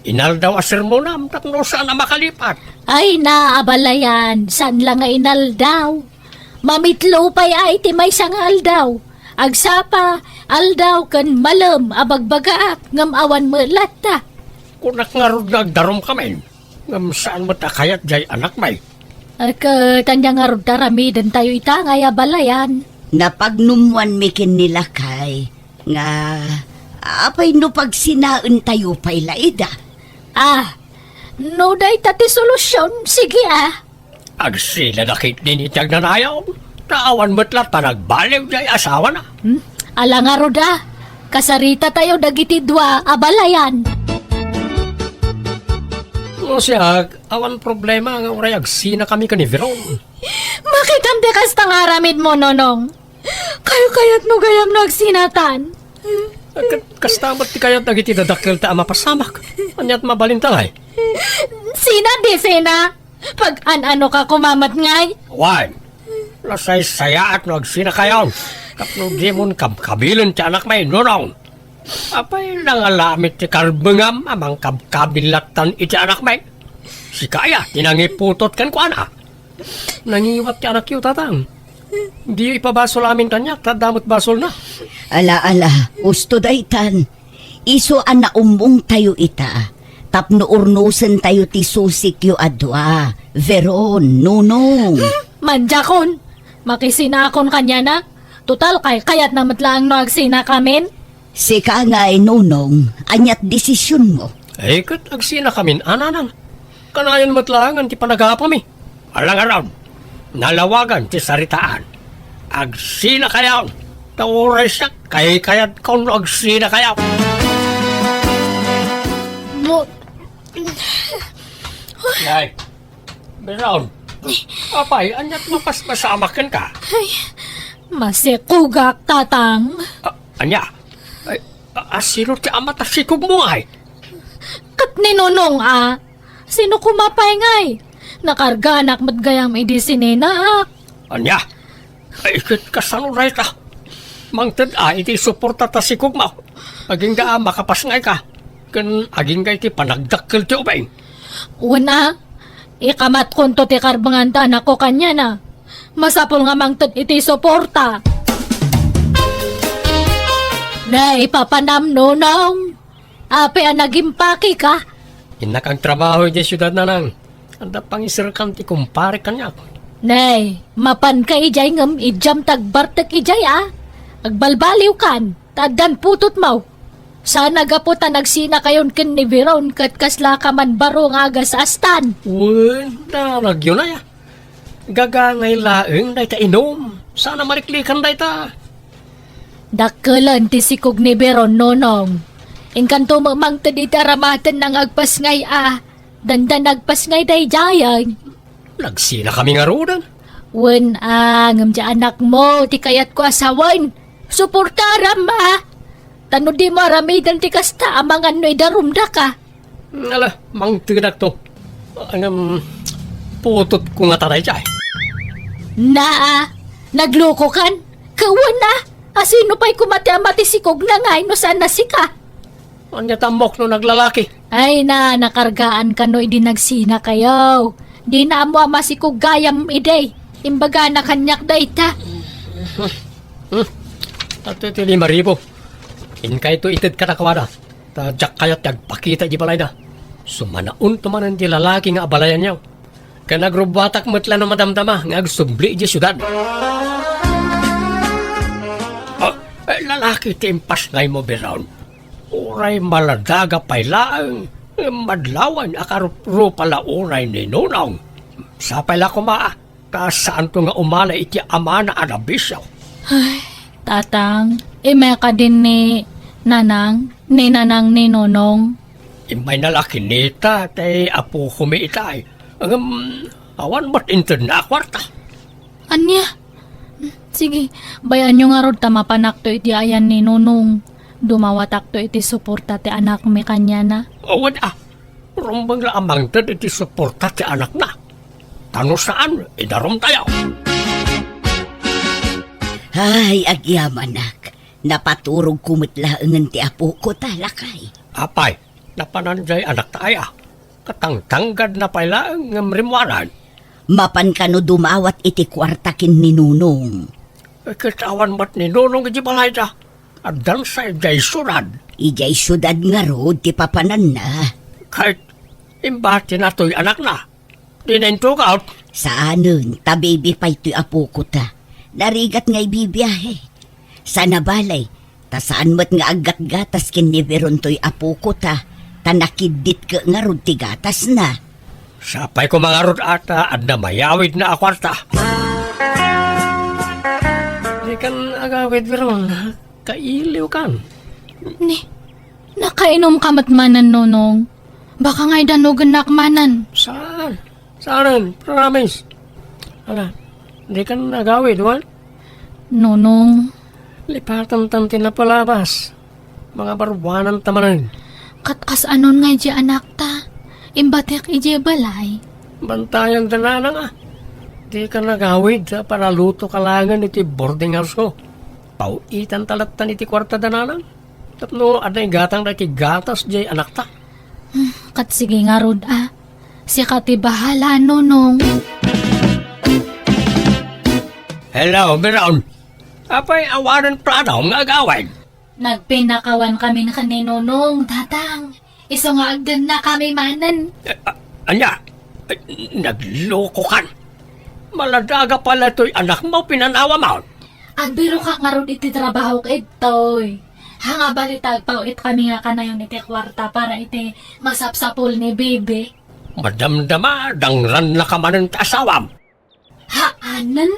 inaldaw a sermonam tapno saan a makalipat. Ay, abalayan, saan la nga inaldaw. Mamitlo pay a iti maysa nga aldaw. Agsapa, aldaw ken malem a bagbagaak, ngem awan met latta. Kunak ngarud nga agdarumkamin, ngem saan met a kayat diay anakmi. Ket ania ngarud ti aramidentayo ita ngay, abalayan? Napagnummoanmi ken ni lakay nga apay no pagsinaentayo pay la ida. Ah, no dayta ti solusion, sige, ah. Agsinada ketdin iti agnanayon, ta awan met latta nagbaliw diay asawana. Hmm? Ala ngarud a, kasaritatayo dagiti dua, abalayan. No siak, awan problema nga uray agsinakami ken ni Veron. Makitam ti kasta nga aramidmo, Nonong. Kayo kayatmo gayam no agsinatan? Ket kasta met ti kayat dagiti dadakkelta a mapasamak. Aniat mabalinta ngay? Sina, di sina? Pag-an-anoka koma met ngay? Wen, nasaysayaat no agsinakayon tapno dimon kabkabilen ti anakmi, Nonong. Apay, nangalamit ti karbengam a mangkabkabil lattan iti anakmi? Sika aya ti nangiputot kenkuana. Nangiwat ti anakyo, Tatang. Diyo ipabasol amin kaniak, ta adda met basolna. Ala, ala, usto daytan. Isu a naummongtayo ita, tapno urnosentayo ti susikyo a dua, Veron, Nonong. Hmm, mandiakon. Makisinakon kaniana. Total, kaykayatna met laeng no agsinakamin. Sika ngay, Nonong, aniat desisionmo? Ay, ket agsinakamin a, Nanang. Kanayon met laengen ti panagapami. Ala ngarud, nalawagan ti saritaan. Agsinakayon, ta uray siak, kaykayatko no agsinakayon. Mo- Nay, Veron, apay, aniat mapaspasamak kenka? Ay, masikogak, Tatang. A-, ania? Ay, a-, a, sino ti ama ta sikogmo ngay? Ket ni Nonong a. Sino koma pay ngay? Nakargaanak met gayam idi sininaak. Ania? Ay, ket kasano dayta? Mangted a iti suporta ta sikogmo. Agingga a makapasngayka. Ken agingga iti panagdakkel ti ubing. Wen a, ikamatkonto ti karbengan ti anakko kaniana. Masapul nga mangted iti suporta. Naipapanam, Nonong. Apay a nagimpakeka? Innak agtrabaho idiay siudad, Nanang. Adda pangiserkan ti kumparek kaniak. Nay, mapanka idiay ngem idiam ti agbartek idiay a. Agbalbaliwkan, ta addan putotmo. Saan a gapu ta nagsinakayon ken ni Veron ket kaslaka man baro nga agasastan. Wen, daragyo nay a. Gagangay laeng dayta inum. Saan a mariklikan dayta. Dakkelen ti sikog ni Veron, Nonong. Inkanto met mangted iti aramatenna nga agpasngay a. Dandan agpasngay daydiay. Nagsinakami ngaruden. Wen a, ngem ti anakmo ti kayatko a sawen. Suportaram a. Ta no dimo aramiden ti kasta, amangan no idarumdaka. Ala, mangtedakto. Ngem, putotko ngata daydiay. Naa, naglokokan? Kawen a, asino pay koma ti ama ti sikogna ngay no saan a sika? Ania ti ammok no naglalaki? Ay na, nakargaan kano idi nagsinakayo. Dina ammo a masikog gayam idi. Imbagana kaniak dayta. Hmm. Ato ti lima ribu. Inkayto ited kadakuada. Ta diak kayat ti agpakita idiay balayda. Sumanaonto manen ti lalaki nga abalayanyo. Ken agrubbuatak met la no madamdama nga agsubli idiay siudad. Ah, eh, lalaki ti impasngaymo, Veron. Uray maladaga pay laeng, madlawan a karuprupa la unay ni Nonong. Sapay la koma, ta saanto nga umala iti amana a nabisio. Ay, Tatang, immay kadi ni Nanang, ni Nanang ni Nonong. Immayna la kinita ti apokomi itay. Ngem, awan met intedna a kuarta. Ania? Sige, bay-anyo ngarud ta mapanakto iti ayan ni Nonong. Dumawatakto iti suporta ti anakmi kaniana. Awan a, rumbeng la a mangted iti suporta ti anakna. Ta no saan, idarumtayo. Ay, agyamanak. Napaturogko met laengen ti apoko ta, lakay. Apay, napanan jay anakta aya? Katangtanggadna pay laeng ngem rimmuanan. Mapan kano dumawat iti kuarta ken ni Nonong? Eh, ket awan met ni Nonong iti balayda. Addansa idiay siudad. Idiay siudad ngarud ti papananna. Ket imbatinna toy anakna. Dina intugaw? Saanen, ta baby pay toy apoko ta. Narigat nga ibibiahe. Sana balay, ta saan met nga aggatgatas ken ni Veron toy apoko ta, ta nakiddit ke ngarud ti gatasna. Sapay koma ngarud a ta adda mayawidna a kuarta. Dikan agawid, Veron. Kailiwkan. Ni, nakainom ka met manen, Nonong? Baka nga idanogennak manen. Saan? Saan? Promise. Ala, dikan agawid, wen? Nonong. Lipatantan ti napalabas. Mangabaruananta manen. Ket kas-anon nga idiay anakta? Imbatek idiay balay. Bantayan da nanang a. Dikan agawid a paraluto ka laengen iti boarding house ko. Paw-itanta lattan iti kuarta da nanang. Tapno adda igatangda iti gatas diay anakta. Hmm, ket sige ngarud a. Sika ti bahala, Nonong. Hello, Veron. Apay awanen plano nga agawid? Nagpinakawan kamin ken ni Nonong, Tatang. Isu nga agdennakami manen. Eh, a-, ania? Eh, naglokokan. Maladaga pala toy anakmo, pinanawam. Agbirokak ngarud iti trabahok ditoy. Haan nga balita, agpaw-it kami nga kanayon iti kuarta para iti masapsapul ni Bibi. Madamdama, dangrannaka manen ti asawam. Haanen!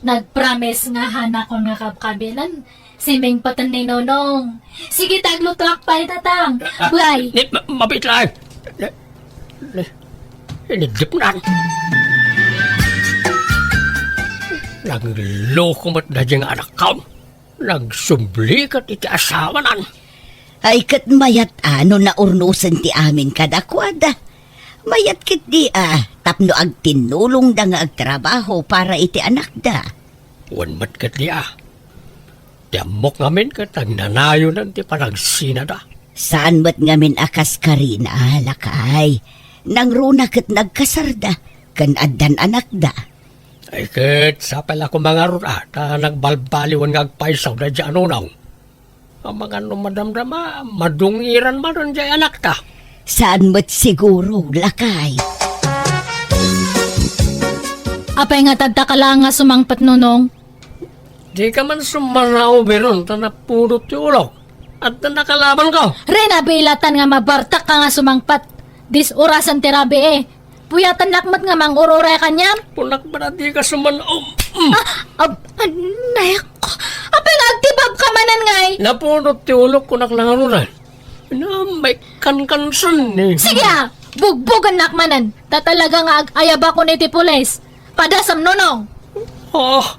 Nagpromise nga haanakon nga kabkabilan. Simingpeten ni Nonong. Sige, ta aglutoak pay, Tatang. Bye. Ni, ma-, mabiit laeng. Ni, ni, iniddipnan. Nagloko met daydiay nga anakkon. Nagsubli ket iti asawanan. Ay, ket mayat a no naurnosen ti amin kadakuada. Mayat ketdi a, tapno agtinnulongda nga agtrabaho para iti anakda. Wen met ketdi a, ti ammok ngamin ket agnanayonan ti panagsinada. Saan met ngamin a kas Karina, lakay. Nangruna ket nagkasarda, ken addan anakda. Ay, ket sapay la koma ngarud a, ta nagbalbaliwen nga agpayso daydiay a Nonong. Amangan no madamdama, madungiran manen diay anakta. Saan met siguro, lakay. Apay nga tadta ka laeng nga sumangpet, Nonong? Dika man sumanaw, Veron, ta napudot ti ulok. Adda nakalabanko. Rina, bilatan nga mabartak ka nga sumangpet. Dis-orasan ti rabii. Puyatennak met nga mangur-uray kaniam. Kunak met a dika suman-, um, um. Ah, ab-, anay ko. Apay nga agtibabka manen ngay? Napudot ti ulok, kunak la ngaruden. Na, may kankansen ni. Sige a, bugbugennak manen. Ta talaga nga ag-ayabakon iti pulis. Padasam, Nonong. Ah,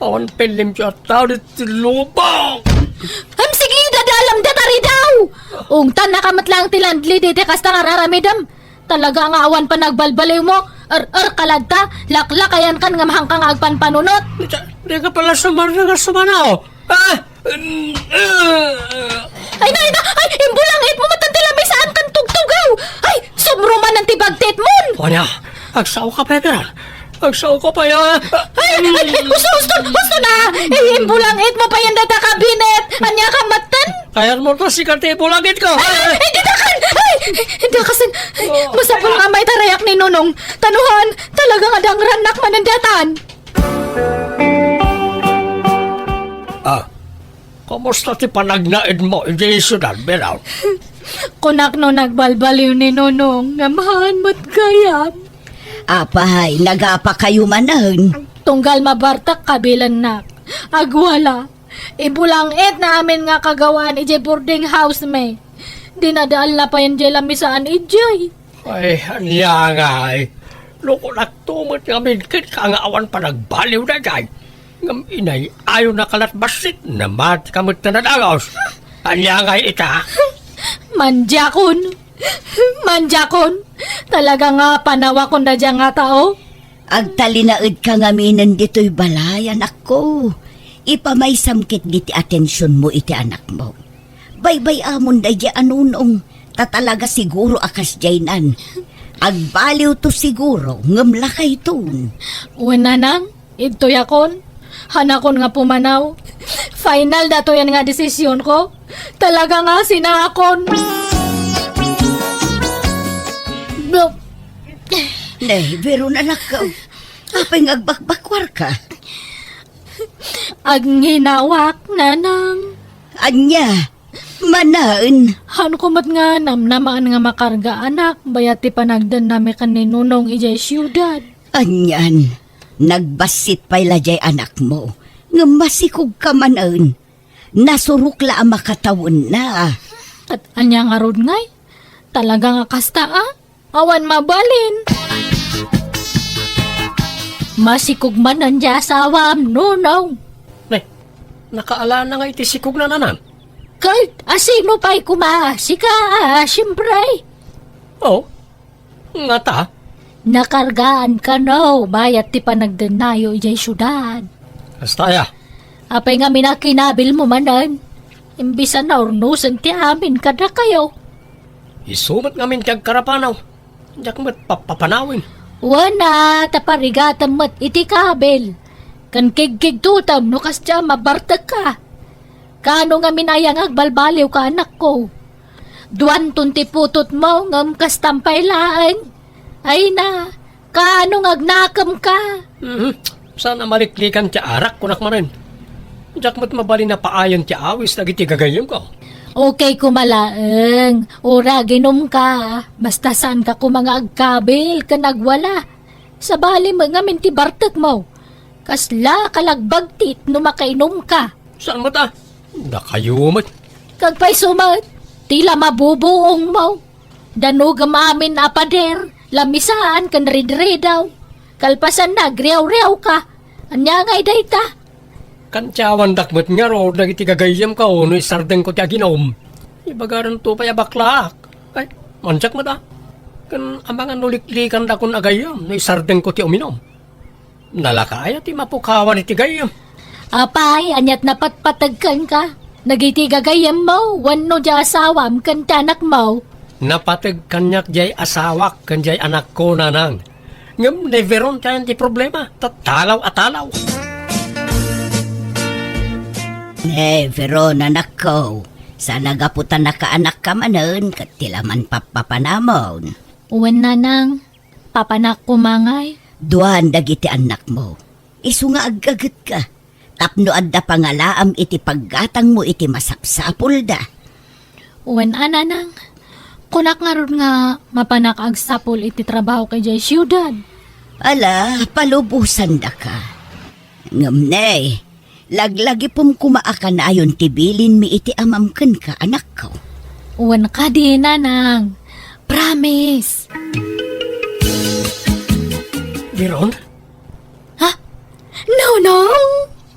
awan pay limpio a tao ditoy lubong. Em, sige, dadalam dayta ridaw. Ungtannaka met laeng ti landlady iti kasta nga ar-aramidem. Talaga nga awan panagbalbaliwmo. Er-er ka latta, laklakayankan nga mahanka nga agpanpanunot. Di ka, di ka pala sumarna nga sumanaw. Ah! Ay, nay, nay! Ay, imbulangitmo met ti lamisaan ken tugtugaw! Ay, sumrumanan ti bagtitmon! Ania, agsao ka pay, Veron? Agsao ka pay, ah! Ay, ay, husto, husto, husto na! Ay, imbulangitmo pay dayta kabinet! Ania ka metten? Kayatmo ta sika ti ibulangitko! Ay, ay, dakasen! Ay, dakasen! Ay, masapul nga maitarayak ni Nonong. Ta no haan, talaga nga dangrannak manen daytan. Ah, kumusta ti panagnaedmo idiay siudad, Veron? Kunak no nagbalbaliw ni Nonong, ngem haan met gayam. Apay, nagapakayo manen? Tunggal mabartak kabilennak. Agwala. Ibulangitna amin nga kagawaan idiay boarding house mi. Dinadaal na payen diay lamisaan idiay. Ay, ania ngay? No kunakto met ngamin kenka nga awan panagbaliw daydiay. Ngem inay-ayo nakalat bassit, namati ka met ta nadagos. Ania ngay ita? Mandiakon! Mandiakon! Talaga nga panawakon daydiay nga tao? Agtalinaedka ngaminen ditoy balay, anakko. Ipamaysam ketdi ti atensionmo iti anakmo. Baybay-amon daydiay a nunong, ta talaga siguro a kasdiaynan. Agbaliwto siguro, ngem lakayton. Wen, nanang, idtoyakon. Hanakon nga pumanaw. Final datoyan nga desisionko. Talaga nga sinaakon. Blo- Ne, Veron, anakko. Apay nga agbakbakwarka? Agnginawaak, nanang. Ania? Manaen? Hanko met nga namnamaan nga makarga, anak, bayat ti panagdennami ken ni Nunong idiay siudad. Anian, nagbassit pay la diay anakmo, ngem masikogka manen. Nasurok la a makatawenna. Ket ania ngarud ngay? Talaga nga kasta, a? Awan mabalin. Masikog manen diay asawam, Nunong. Ne, nakaalana nga iti sikogna, nanang? Ket asino pay koma? Sika, a, siempre. Oh, ngata? Nakargaan kano bayat ti panagdennayo idiay siudad. Kasta aya? Apay ngamin a kinabilmo manen? Imbis a naurnosen ti amin kadakayo. Isu met ngamin ti agkarapanaw. Diak met pappapanawen. Wen a, ta parigatem met iti kabil. Ken kigkigtotem no kasdiay a mabartekka. Kaano ngamin aya nga agbalbaliwka, anakko? Duanton ti putotmo, ngem kastam pay laeng. Ay na, kaano nga agnakemka? Mhm. Saan a maliklikan ti arak, kunak manen. Diak met mabalin a paayen ti awis dagiti gagayyemko. Okay koma laeng, uray aginumka. Basta saanka koma nga agkabil ken agwala. Sabali met ngamin ti bartekmo. Kasla kalagbagtit no makainumka. Saan met a? Dakayo met. Kagpayso met, ti la mabubuongmo. Danogem amin a pader, lamisaan ken ridridaw. Kalpasanna, agriawriawka. Ania ngay dayta? Kantiawandak met ngarud dagiti gagayyemko no isardengko ti aginum. Ibagadanto pay a baklaak. Ay, mansiak met a. Ken amangan no liklikandakon a gayyem no isardengko ti uminum. Nalaka aya ti mapukawan iti gayyem? Apay, aniat napatpateg kenka? Dagiti gagayyemmo wenno diay asawam ken ti anakmo? Napateg kaniak diay asawak ken diay anakko, nanang. Ngem never on ti ayan ti problema, ta talaw a talaw. Never on, anakko. Saan a gapu ta nakaanakka manen ket ti la man pappapanamon. Wen, nanang. Papanak koma ngay? Duan dagiti annakmo. Isu nga aggagetka tapno adda pangalaam iti paggatangmo iti masapsapulda. Wen a, nanang. Kunak ngarud nga mapanak agsapul iti trabahok idiay siudad. Ala, palubosandaka. Ngem ne, laglagipem koma a kanayon ti bilinmi iti amam kenka, anakko. Wen kadi, nanang. Promise. Veron? Ha? Nunong?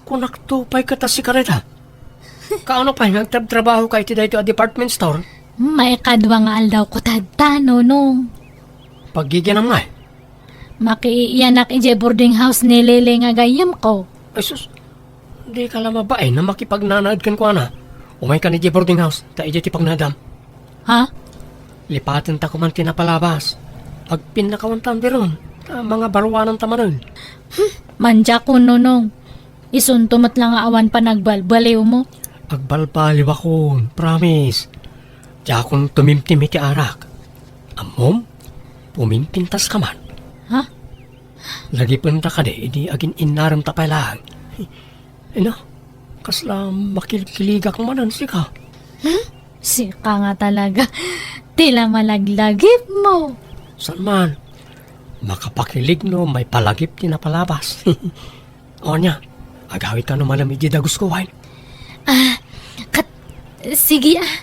Kunakto pay ket a sika dayta. Kaano pay nga agtrabtrabahoka iti daytoy a department store? Maikadua nga aldawko tatta, Nunong. Paggiginam ngay? Makiiyanak idiay boarding house ni Lele nga gayyemko. Ay sus, dika la mabain a makipagnanaed kenkuana. Umaykan idiay boarding house, ta idiay ti pagnadam. Ha? Lipatenta koman ti napalabas. Agpinnakawantan, Veron, ta mangabaruananta manen. Hmm, mandiakon, Nunong. Isunto met la nga awan panagbalbaliwmo. Agbalbaliwakon, promise. Diakon tumimtim iti arak. Ammom, pumimpintaska man. Ha? Lagipenta kadi idi agin-innaremta pay laeng. Ina, kasla makilkiligak manen sika. Hmm? Sika nga talaga. Ti la malaglagipmo. Saan man? Makapakilig no maipalagip ti napalabas. O ania, agawidka no malem iti dagusko, wen? Ah, kat-, sige, ah.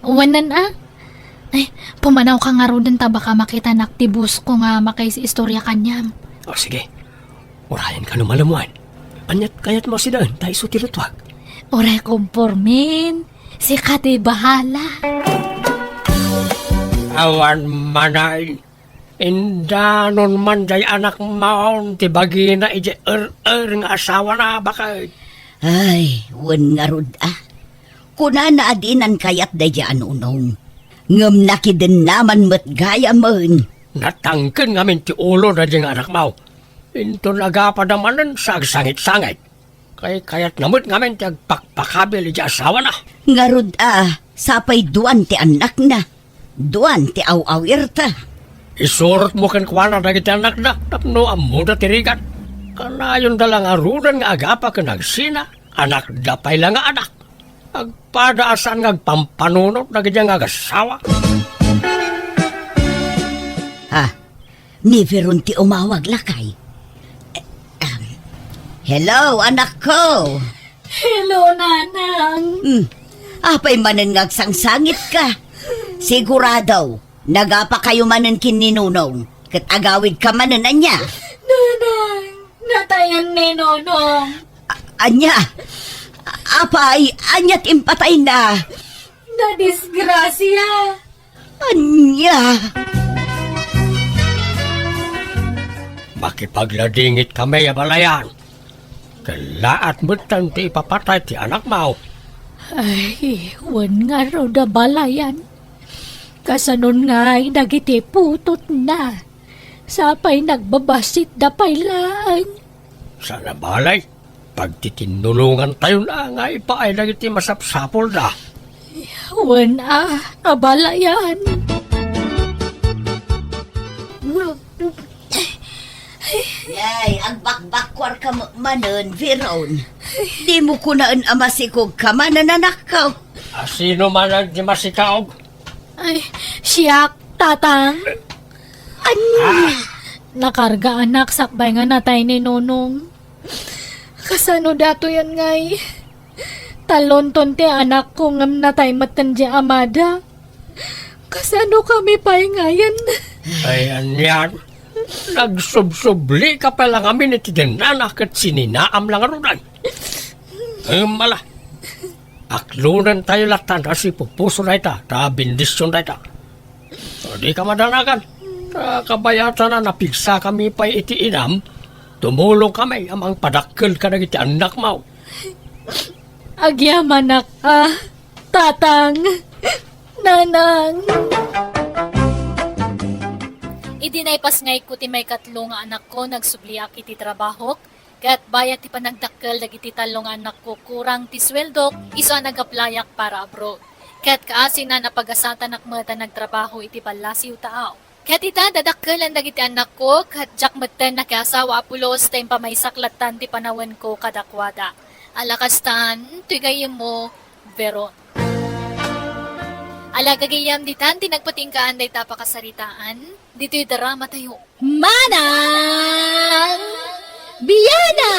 Wanan, ah. Ay, pumanawka ngaruden ta baka makitanak ti boss ko nga makaistorya kaniam. O, sige. Urayenka no malem, wen. Aniat kayatmo a sinaen ta isu ti luttuak? Uray kompormen, sika ti bahala. Awan manay, indanon man day anakmon ti bagina idiay er-er nga asawana, baket. Ay, wen ngarud a. Kunana a dinan kayat daydiay a nunong. Ngem nakidennaman met gayamen. Natangken ngamin ti ulo daydiay nga anakmo. Inton agapada manen sa agsangit-sangit. Kaykayatna met ngamin ti agpakpakabil idiay asawana. Ngarud a, sapay duan ti annakna. Duan ti aw-awirta. Isurotmo kenkuana dagiti annakda tapno ammoda ti rigat. Kanayonda la ngaruden nga agapa ken agsina, anakda pay la nga anak. Agpada a saan nga agpampanunot dagiti nga agasawa. Ah, ni Veron ti umawag, lakay. Eh, um, hello, anakko. Hello, Nanang. Hmm. Apay manen nga agsangsangitka? Sigurado, nagapakayo manen ken ni Nonong, ket agawidka manen, ania? Nanang, natayan ni Nonong. A-, ania? Apay, ania ti impatayna? Nadisgrasia. Ania? Makipagladingit kami a balayan. Kellaat metten ti ipapatay ti anakmo. Ay, wen ngarud a balayan. Kasanon ngay dagiti putotna? Sapay nagbabassit da pay laeng. Saan a balay, pagtitinnulongantayon a nga ipaay dagiti masapsapulda. Wen a, abalayan. Ay, agbakbakkuarka met manen, Veron. Dimo kunaen a masikogka manen, anakko. A sino manen ti masikaog? Ay, siak, Tatang. Ania? Ah. Nakarga anak sakbay nga natay ni Nonong. Kasano datoyen ngay? Talonton ti anakko ngem natay metten di amada. Kasano kami pay ngayen? Ay, anian? Nagsubsublika pay la ngamin iti dennana ket sininaam la ngaruden. Ngem ala, aklonentayo latta a sipupuso dayta, ta bendision dayta. Dika madanagan. Ta kabayatan a napigsakami pay iti inam, tumulongkami a mangpadakkel kadagiti annakmo. Agyamanak a, Tatang, Nanang. Idi naipasngayko ti maikatlo nga anakko, nagsubliak iti trabahok, ket bayat ti panagdakkel dagiti tallo nga annakko, kurang ti sueldok isu a nag-applyak para abroad. Ket kaasinan a pagasatanak met a nagtrabaho iti ballasiw taaw. Ket ita, dadakkelen dagiti annakko, ket diak metten nakiasawa a pulos ta impamaysak lattan ti panawenko kadakuada. Ala kastan, toy gayyemmo, Veron. Ala gagayyem, ditan ti nagpatinggaan dayta a pakasaritaan, ditoy drama tayo. Manang Biana!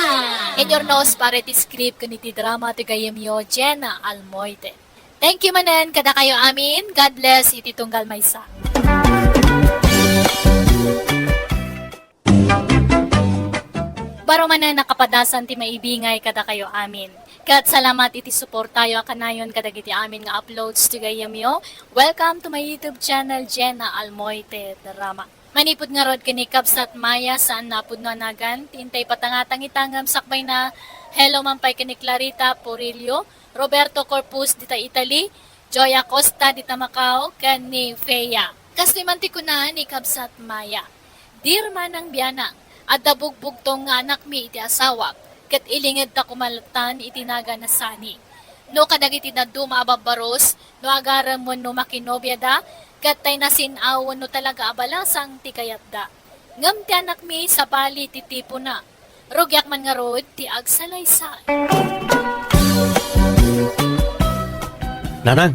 Inyornos para iti script ken iti drama ti gayyemyo, Jenna Almoite. Thank you manen kadakayo amin. God bless iti tunggal maysa. Baro manen a kapadasan ti maibingay kadakayo amin. Ket salamat iti suportayo a kanayon kadagiti amin nga uploads ti gayyemyo. Welcome to my YouTube channel, Jenna Almoite Drama. Manipud ngarud ken ni Kabsat Maya, saan a pudno a nagan, ti intay patangatang ita ngem sakbayna, hello man pay ken ni Clarita Porillo, Roberto Corpus dita Italy, Joy Acosta dita Macau, ken ni Fea. Kastoy man ti kuna ni Kabsat Maya, "Dear Manang Bianang, adda bugbugtong nga anakmi iti asawak, ket ilingedta koma lattan iti nagan a sani. No kadagiti dadduma a babbaros, no agarem wenno makinobiada, ket tay nasin-aw wenno talaga a balasang ti kayatda. Ngem ti anakmi sabali ti tipona. Rugiak man ngarud ti agsalaysay." Nanang,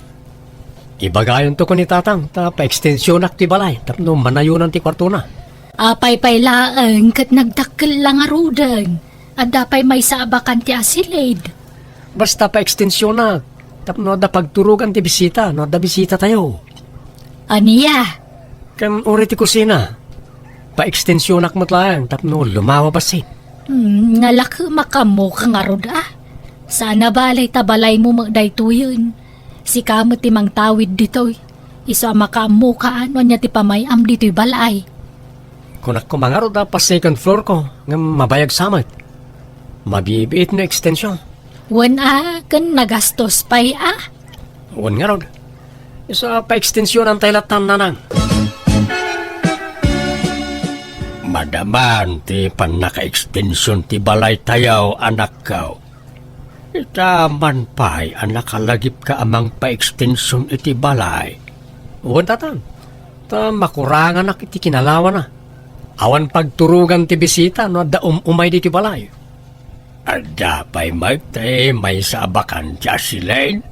ibagayonto ken ni Tatang ta paekstensionak ti balay tapno manayonan ti kuartona. Apay pay laeng ket nagdakkel la ngaruden. Adda pay maysa a bakante a silid. Basta paekstensionak tapno adda pagturogan ti bisita no adda bisitatayo. Ania? Ken uray ti kusina, paekstensionak met laeng tapno lumawa bassit. Hmm, nalaka makaammoka ngarud, a. Saan a bale ta balaymo met daytoyen. Sika met ti mangtawid ditoy. Isu a makaammoka no ania ti pamay-am ditoy balay. Kunak koma ngarud a pa-second floor ko, ngem mabayag sa met. Mabibiit no extension. Wen a, ken nagastos pay a. Wen ngarud. Isu a paekstensionan tay lattan, nanang. Madaman ti pannakaekstension ti balaytayo, anakko. Ita man pay a nakalagipka a mangpaekstension iti balay. Wen, tatang. Ta makuranganak iti kinalawana. Awan pagturogan ti bisita no adda um-umay ditoy balay. Adda pay met ti maysa a bakante a silin?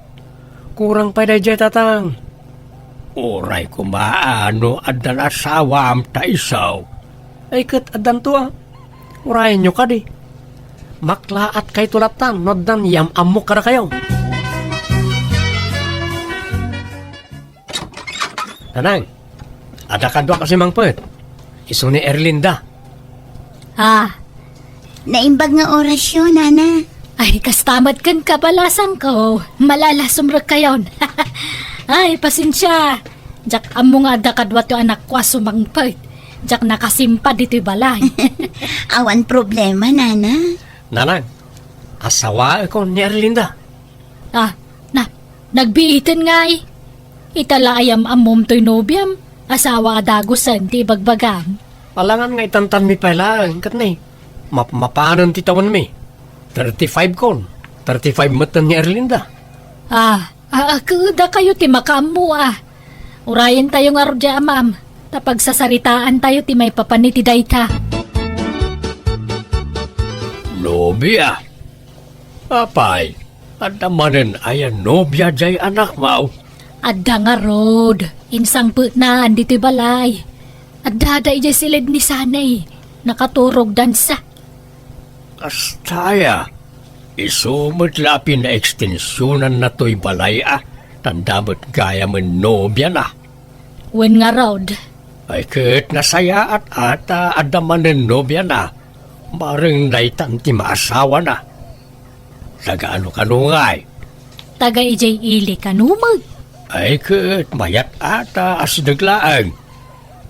Kurang pay daydiay, tatang. Uray koma a no addan asawam ta isu. Ay, ket addanto a. Urayenyo kadi. Maklaatkayto lattan no addan yam-ammok kadakayo. Nanang, adda kaduak a simmangpet. Isu ni Erlinda. Ah. Naimbag nga orasyo, nana. Ay, kasta met ken kabalasangko. Malalasumrekkayon. Ay, pasensia. Diak ammo nga adda kaduato anakko a sumangpet. Diak nakasimpad ditoy balay. Awan problema, nana. Nanang, asawaekon ni Erlinda. Ah, na, nagbiiten ngay. Ita la a yam-ammom toy nobiam, asawa a dagusen ti ibagbagam. Alangan nga itantanmi pay laeng, ket ni, mapmapanen ti tawenmi. Thirty-five kon, thirty-five metten ni Erlinda. Ah, ah, ah, ket dakayo ti makaammo, a. Urayentayo ngarud diay amam, ta pagsasaritaantayo ti maipapan iti dayta. Nobia? Apay, adda manen aya nobia diay anakmo? Adda ngarud, insangpetnan ditoy balay. Addada idiay siled ni Sanay, nakaturogdansa. Kasta aya, isu met la a pinaekstensionanna toy balay a, ta adda met gayamen nobiana. Wen ngarud. Ay, ket nasayaat a ta adda manen nobiana, bareng daytan ti maasawana. Taga ano kano ngay? Taga idiay ili kano met. Ay, ket mayat a ta asideg laeng.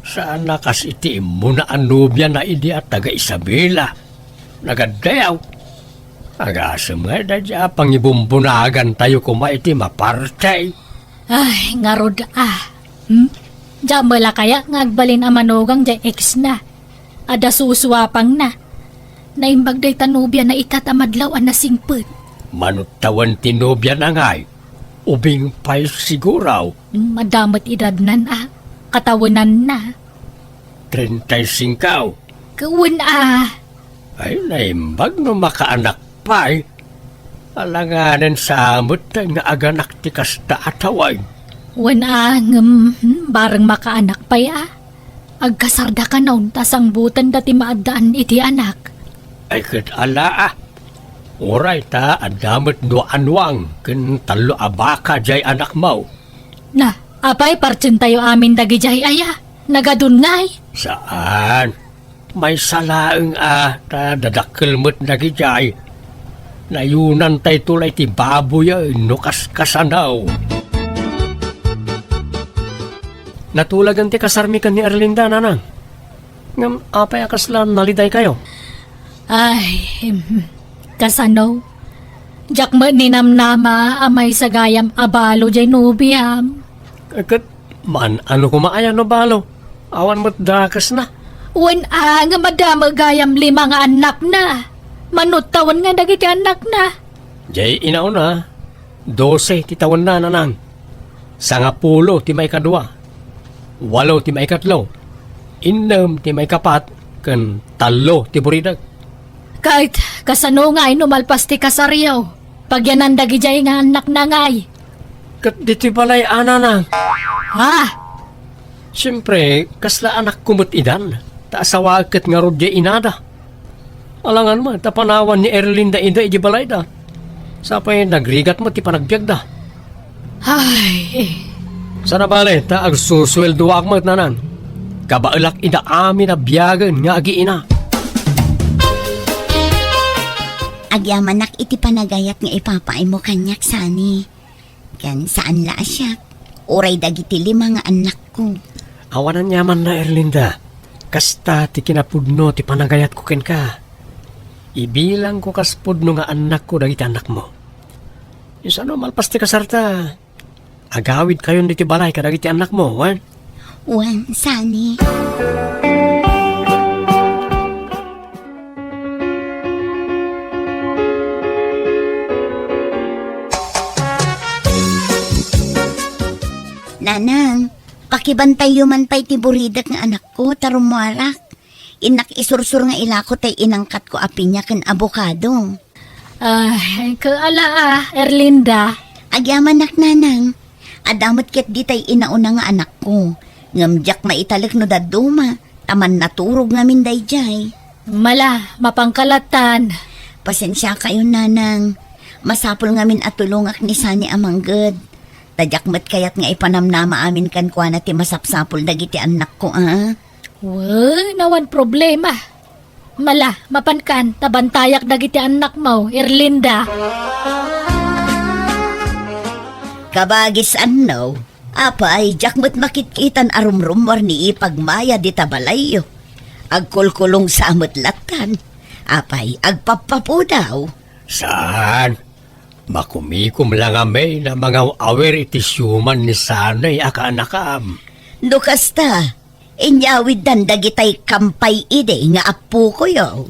Saan a kas iti immuna a nobiana idi a taga Isabela. Nagaddayaw. Agasem nga daydiay a pangibumbunagantayo koma iti maparti. Ay, ngarud a. Hmm? Diak met la kaya nga agbalin a manugang diay ex na. Adda susuapangna. Naimbag dayta nobiana ita ta madlaw a nasingpet. Mano tawen ti nobiana ngay? Ubing pay siguro. Hmm, adda met edadnan a. Katawenanna. Treinta y cinco. Wen a. Ay, naimbag no makaanak pay. Alanganen sa met nga aganak ti kasta a tawen. Wen a, ngem, hmm, bareng makaanak pay a. Agkasarda kanon ta sangbutenda ti maaddaan iti anak. Ay, ket ala a. Uray ta adda met dua a nuang ken tallo a baka diay anakmo. Na, apay, partientayo amin dagidiay aya? Nagadun ngay? Saan. Maysa laeng a ta dadakkel met dagidiay. Nayunantayto la iti baboy no kaskasano. Natulagen ti kasarmi ken ni Erlinda, nanang. Ngem apay a kasla nalidaykayo? Ay, em, kasano? Diak met ninamnama a maysa gayam a balo diay nobiam. Ket man-ano koma aya no balo? Awan met dakesna. Wen a, ngem adda met gayam lima nga annakna. Mano tawen nga dagiti annakna? Diay inauna, dose ti tawenna, nanang. Sangapulo ti maikadua, walo ti maikatlo, innem ti maikapat, ken tallo ti buridek. Ket kasano ngay no malpas ti kasaryo? Pagyanan dagidiay nga annakna ngay? Ket ditoy balay a, nanang. Ha? Siempre, kasla anakko met idan, ta asawaek ket ngarud diay inada. Alangan met ta panawan ni Erlinda ida idiay balayda. Sapay nagrigat met ti panagbiagda. Ay. Saan a bale ta agsusueldoak met, nanang. Kabaelak ida amin a biagen nga agiina. Agyamanak iti panagayat nga ipapaaymo kaniak, Sani. Ken saan la a siak, uray dagiti lima nga annakko. Awan aniamanna, Erlinda. Kasta ti kinapudno ti panagayatko kenka. Ibilangko kas pudno nga annakko dagiti annakmo. Isano malpas ti kasarta, agawidkayon ditoy balay kadagiti annakmo, wen? Wen, Sani. Nanang, pakibantayyo man pay ti buridek nga anakko, ta rummuarak. Innak isursur nga ilako tay inangkatko a piña ken abokado. Ah, kaala a, Erlinda. Agyamanak, Nanang. Adda met ket ditay inauna nga anakko. Ngem diak maitalek no dadduma, ta mannaturog ngamin daydiay. Mala, mapanka lattan. Pasensiakayon, Nanang. Masapul ngamin a tulongak ni Sani a mangged. Ta diak met kayat nga ipanamnama amin kenkuana ti masapsapul dagiti annakko, a. Wen, awan problema. Mala, mapankan, ta bantayak dagiti annakmo, Erlinda. Kabagis anno, apay, diak met makitkitan a rumrummuar ni ipag Maya dita balayyo. Agkulkulong sa met lattan. Apay, agpappapudaw. Saan? Makumikom la ngamin a mangaw-awir iti siuman ni Sani a kaanakam. No kasta, inyawiddan dagitay kampay idi nga apukoyo.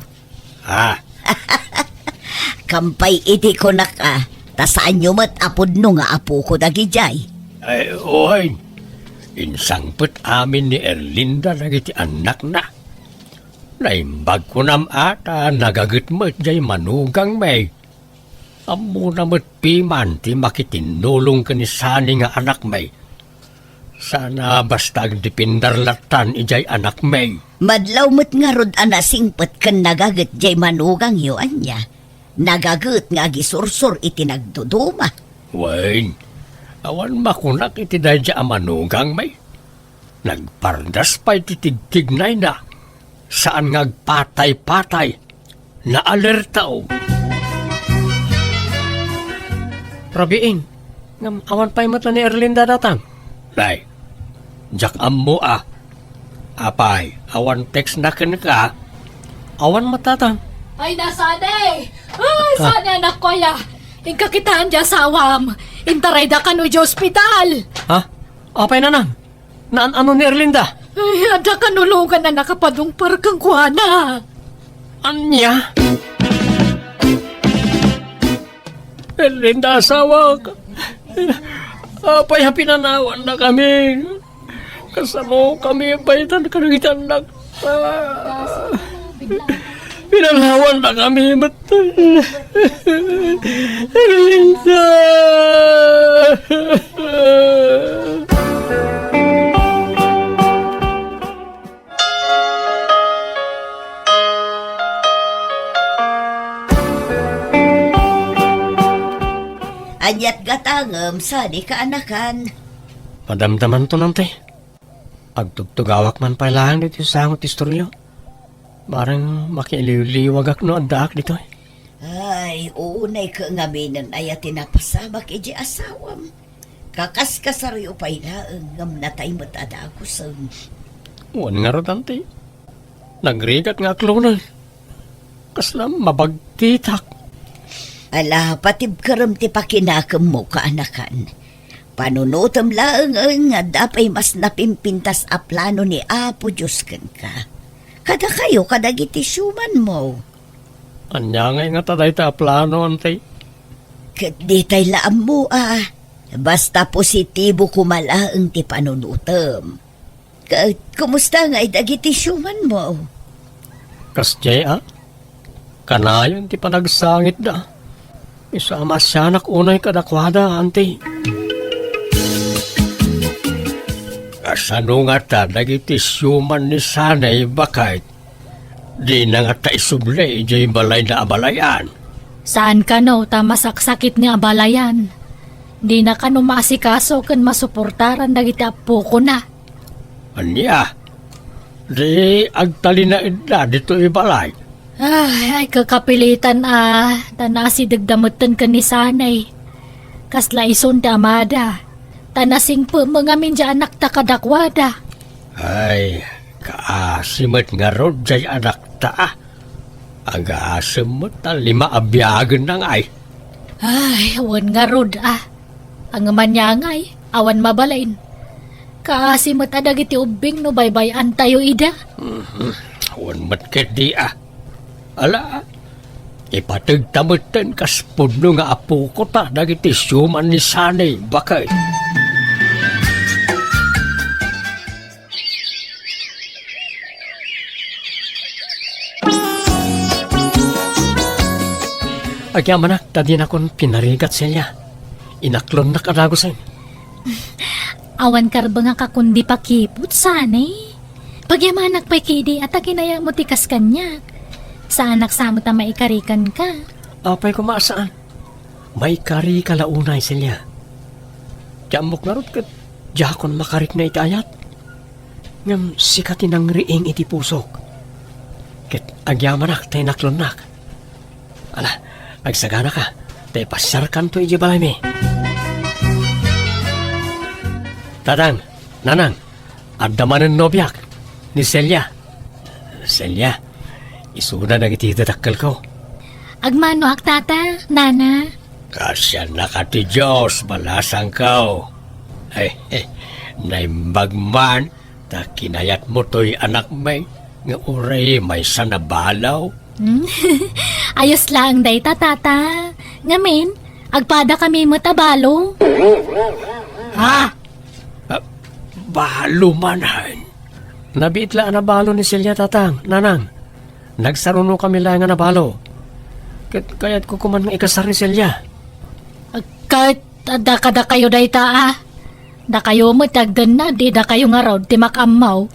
Ah. Kampay idi kunak a, ta saanyo met a pudno nga apoko dagidiay. Ay, uy. Insangpet amin ni Erlinda dagiti annakna. Naimbag kunam a ta nagaget met jay manugangmi. Ammona met piman ti makitinnulong ken ni Sani nga anakmi. Sana basta agdipindar lattan idiay anakmi. Madlaw met ngarud a nasingpet ken nagaget jay manugangyo, ania? Nagaget nga agisursur iti nagduduma. Wen, awan makunak iti daydiay a manugangmi. Nagpardas pay ti tigtignayna. Saan nga agpatay-patay. Naalertao. Rabiin, ngem awan pay met ni Erlinda datang. Nay, diak ammo a. Apay, awan text na kenka? Awan met datang. Ay, na, Sani! Ay, ah. Sani, anakko, aya. Inka kitaen ti asawam. Intarayda kano idiay ospital. Ha? Apay, nanang? Naan-ano ni Erlinda? Ay, adda kanulogan a nakapadungpar kenkuana. Ania? Erlinda, asawak. Apay a pinanawannakami? Kasano kami paytan kadagiti annak? Ah, pinanawannakami met. Erlinda! Aniat gatangem sadi kaanakan? Madamdamanto, Nante. Agtugtugawak man pay laeng ditoy sango ti istoryo. Bareng makiiliwliwagak no addaak ditoy. Ay, unay ka ngaminen aya ti napasamak iti asawam. Kakaskasaryo pay laeng ngem natay met a dagusen. Wen ngarud, Auntie. Nagrigat nga akloneng. Kasla mabagtitak. Ala, patibkerem ti pakinakemmo, kaanakan. Panunotem laeng nga adda pay mas napimpintas a plano ni Apo Dios kenka. Kadakayo, kadagiti siumanmo. Ania ngay ngata dayta a plano, Auntie? Ket ditay la ammo a. Basta positibo koma laeng ti panunotem. Ket kumusta ngay dagiti siumanmo? Kasdiay a? Kanayon ti panagsangitda. Isu a maasianak unay kadakuada, Auntie. Kasano ngata dagiti siuman ni Sanay, baket? Dina ngata isubli idiay balayna a balayan. Saan kano ta masaksakit ni a balayan? Dina kano maasikaso ken masuportaran dagiti appokona? Ania? Di agtalinaedda ditoy balay. Ay, ay, kakapilitan a, ta naasidegda metten ken ni Sanay. Kasla isun ti amada, ta nasingpet met ngamin ti anakta kadakuada. Ay, kaasi met ngarud jay anakta a. Agasem met ta lima a biagenna ngay. Ay, wen ngarud a. Ngem ania ngay, awan mabalin. Kaasi met a dagiti ubbing no baybay-antayo ida. Mhm. Wen met ketdi a. Ala, ipategta metten kas pudno nga apokota dagiti siuman ni Sanay, baket. Agyamanak ta dinakon pinarigat, Celia. Inaklonnak a dagusen. Awan karbengak a kundi pakiput, Sanay. Pagyamanak pay ketdi a ta kinayatmo ti kas kaniak. Saanak sa met a maikarikanka. Apay koma a saan? Maikarika la unay, Celia. Ti ammok ngarud ket diakon makarikna iti ayat. Ngem sika ti nangriing iti pusok. Ket agyamanak ta inaklonnak. Ala, agsaganaka, ta ipasiarkanto idiay balaymi. Tatang, nanang, adda manen nobiak, ni Celia. Celia, isuna dagiti dadakkelko. Agmanoak, tata, nana. Kaasiannaka ti Dios, balasangko. Ay, naimbag man, ta kinayatmo toy anakmi, nga uray maysa a balo. Hmm? Ayos laeng dayta, tata. Ngamin, agpadakami met a balo. Ha? Ah, balo manen? Nabiit la a nabalo ni Celia, tatang, nanang. Nagsarunokami laeng a nabalo. Ket kayatko koman nga ikasar ni Celia. Ket adda kadakayo dayta a. Dakayo met ti agdennad, dakayo ngarud ti makaammo.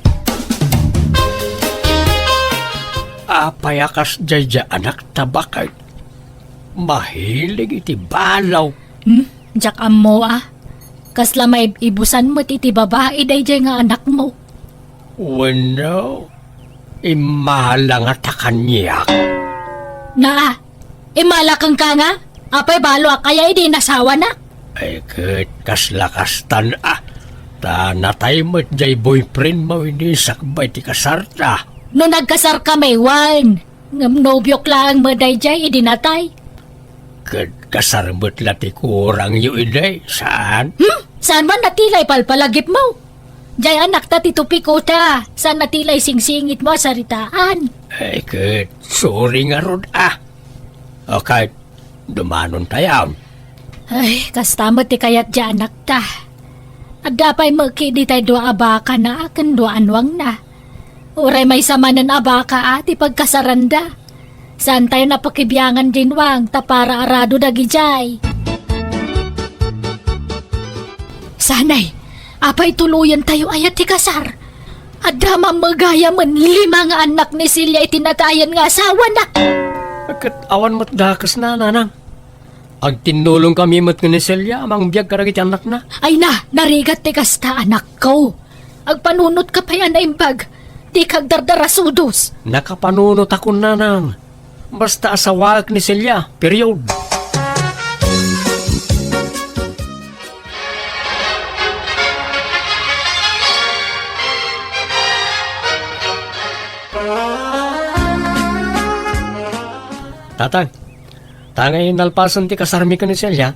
Apay a kasdiay diay anakta, baket? Mahilig iti balo. Hmm? Diak ammo a. Kasla maib-ibusan met iti babai daydiay nga anakmo. Wenno, immala ngata kaniak. Naa, immala kenka nga? Apay baloak aya idi inasawanak? Ay, ket kasla kastan a. Ta natay met diay boyfriendmo idi sakbay ti kasarta. No nagkasarkami, wen. Ngem nobiok laeng met daydiay idi natay. Ket kasar met la ti kurangyo idi, saan? Hmm? Saan man a ti la ipalpalagipmo? Diay anakta ti topiko ta, saan a ti la isingsingitmo a saritaan? Ay, ket, sorry ngarud a. O ket, dumanontayon. Ay, kasta met ti kayat diay anakta. Adda pay met ketdi tay dua a bakana ken dua a nuangna. Uray maysa manen a baka a ti pagkasaranda. Saantayon a pakibiangan diay nuang ta para arado dagidiay. Sanay, apay tuloyentayo aya ti kasar? Adda mamagayam met lima nga annak ni Celia iti natayen nga asawana. Ket awan met dakesna, nanang. Agtinnulongkami met ken ni Celia a mangbiag kadagiti annakna. Ay na, narigat ti kasta, anakko. Agpanunotka pay a naimbag. Dika agdardarasudos. Nakapanunotakon, nanang. Basta asawaek ni Celia, period. Tatang, ta ngay nalpasen ti kasarmi ken ni Celia,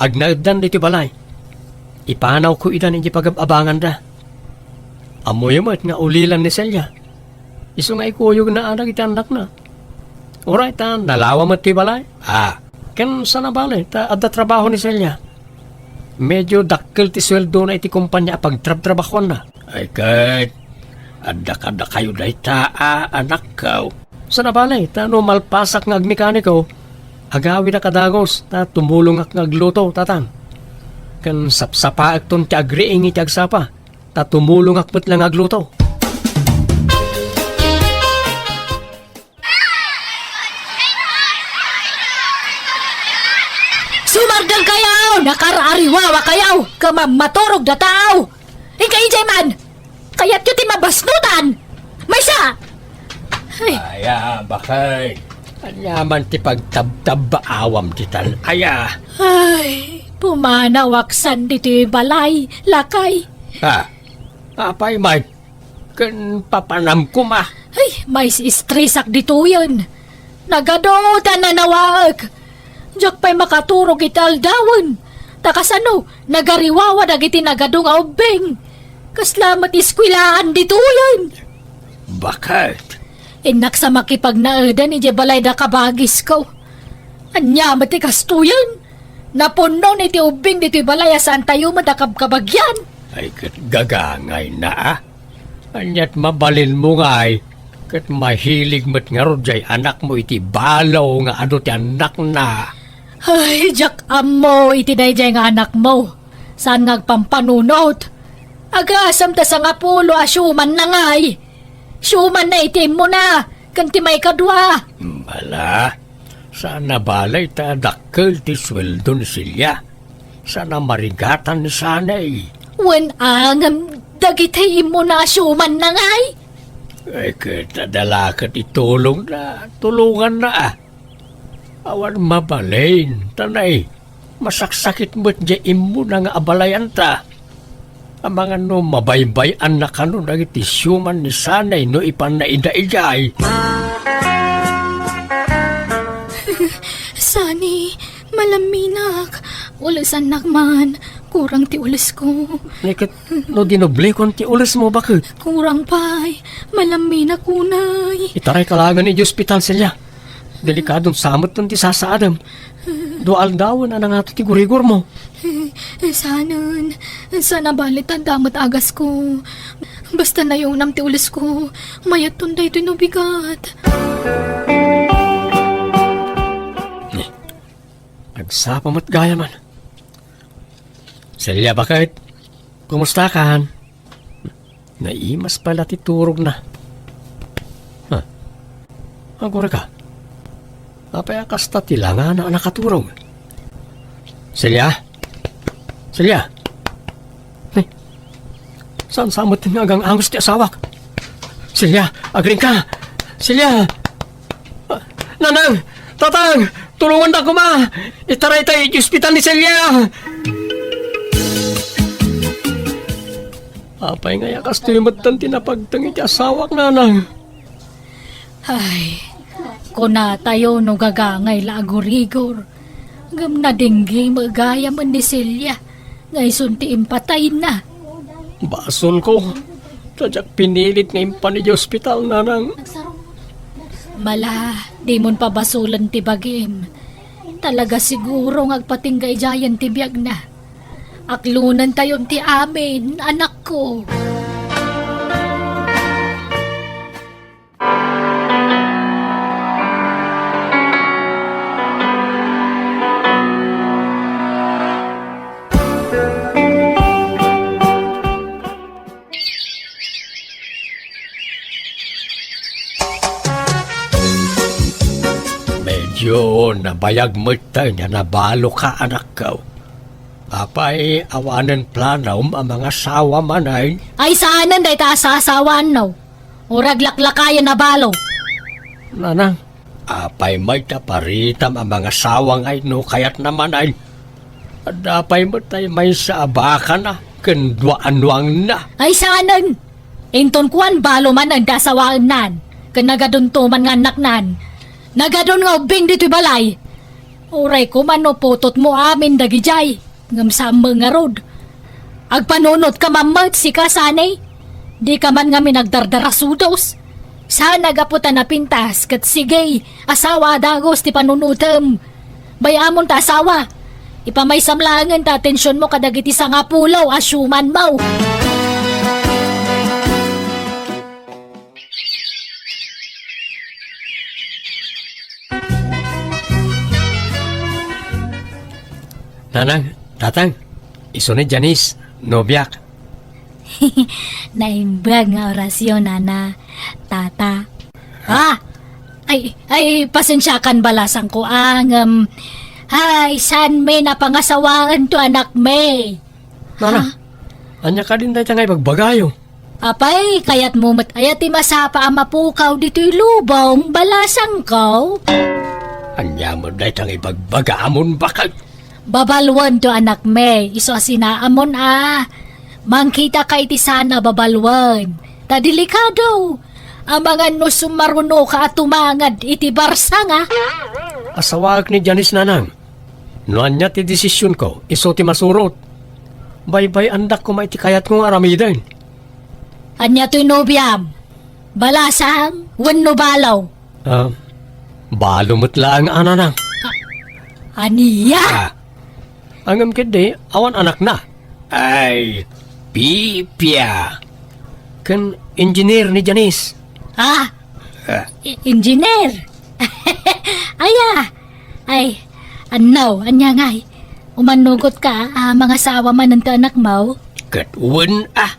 agnaeddan ditoy balay. Ipanawko idan iti pagab-abanganda. Ammoyo met nga ulilan ni Celia. Isu nga ikuyogna a dagiti annakna. Uray ta nalawa met ti balay. Ah, ken saan a bale ta adda trabaho ni Celia. Medio dakkel ti sueldona iti kompania a pagtrabtrabahoanna. Ay ket, adda kadakayo dayta a anakko. Saan a bale ta no malpasak nga agmekaniko, agawidak a dagus ta tumulongak nga agluto, tatang. Ken sapsapaekton ti agriing iti agsapa. Ta tumulongak met la nga agluto. Sumardengkayo! Nakaar-ariwawakayo! Ket mammaturogda tao! Inkay idiay man! Kayatyo ti mabasnutan! Maysa! Ay. Aya, bakay. Aniaman ti pagtabtabbaawam ditan aya. Ay, pumanawak san ditoy balay, lakay. Ha? Apay met? Ken papanam koma. Ay, mais-estresak ditoyen. Nagadu ta nanawaek. Diak pay makaturog iti aldawen. Ta kasano, nagariwawa dagiti nagadu nga ubbing. Kasla met eskuelaan ditoyen. Baket? Innak sa makipagnaedan idiay balay da kabagisko. Ania met ti kastoyen? Napunnon iti ubbing ditoy balay a saantayo met a kabkabagian. Ay, ket gagangayna, a? Ania't mabalinmo ngay, ket mahilig met ngarud jay anakmo iti balo nga adu ti annakna. Ay, diak ammo iti daydiay nga anakmo. Saan nga agpampanunot? Agasem ta sangapulo a siumanna ngay. Siumanna iti immuna, ken ti maikadua. Bala, saan a balay ta dakkel ti sueldo ni Celia. Saan a marigatan ni Sanay. Wen a ngem dagiti immuna a siumanna ngay? Ay, ket adda la ket itulongna, tulonganna, a. Awan mabalin, ta nay, masaksakit met diay immuna nga abalayanta. Amangan no mabaybay-anna kano dagiti siuman ni Sanay no ipanna ida idiay. Sani, malaminak. Ulesannak man. Kurang ti ulesko. Ni ket no dinoblekon ti ulesmo, baket? Kurang pay. Malaminak unay. Itarayka laengen iti ospital, Celia. Delikadon sa met ti sasaadem. Dua aldawen a nangato ti gurigormo. Eh, saanen. Saan a bale ta adda met agasko. Basta nayunam ti ulesko. Mayatton daytoy no bigat. Agsapa met gayamen. Celia, baket? Kumustakan? Naimas pay la ti turogna. Ha? Agurayka. Apay a kasta ti langana a nakaturog? Celia? Celia? Ay, saan sa met nga agang-angus ti asawak? Celia, agriingka! Celia! Ah, Nanang! Tatang! Tulongannak koma! Itaraytay iti ospital ni Celia! Apay ngay a kastoy metten ti napagteng iti asawak, Nanang? Ay, kunatayo no gagangay la a gurigor. Ngem nadengge met gayamen ni Celia nga isun ti impatayna. Basolko, ta diak pinilit nga impan idiay ospital, Nanang. Bala, dimon pabasolen ti bagim. Talaga siguro nga agpatingga idiayen ti biagna. Aklonentayon ti amin, anakko. Medyo nabayag met ta nga nabaloka, anakko. Apay, awanen planom a mangasawa manen? Ay, saanen dayta a sasawaanno. Uray aglaklakayen a balo. Nanang, apay met ta paritam a mangasawa ngay no kayatna manen? Adda pay met tay maysa a bakana ken dua a nuangna. Ay, saanen! Inton kuan, balo manen ti asawaennan, ken nagadunto man nga annaknan. Nagadun nga ubbing ditoy balay. Uray koma no putotmo amin dagidiay, ngem saan met ngarud. Agpanunotka man met, sika, Sani. Dika man ngamin agdardarasudos. Saan a gapu ta napintas ket sige, asawa a dagus ti panunotem. Bay-amon ta asawa. Ipamaysam laengen ta atensionmo kadagiti sangapulo a siumanmo. Nanang, Tatang, isu ni Janice, nobiak. Naimbag nga orasyon, Nana, Tata. Ah! Ay, ay, pasensiakan bala, sangko, ah, ngem, ay, saan mi napangasawaen to anak mi? Nana, ha? Ania kadin dayta nga ibagbagayo? Apay, kayatmo met aya ti masapa a mapukaw ditoy lubong, balasangko? Ania met dayta nga ibagbaga a mumbakag? Babaluento, anakmi, isu a sinaamon a. Mangkitaka iti saan a babaluan. Ta delikado. Amangan no sumarunoka a tumangad iti barsanga. Asawaek ni Janice, nanang. No ania ti desisionko, isu ti masurot. Baybay-andak koma iti kayatko nga aramiden. Ania toy nobiam? Balasang wenno balo? Ah, balo met laeng, nanang. Ania? Ah, ngem ketdi, awan anakna. Ay, Pipia. Ken engineer ni Janice. Ah, Ah. I-, engineer. Aya. Ay, annaw, ania ngay? Umanugot ka, a, mangasawa manen ti anakmo? Ket wen, ah,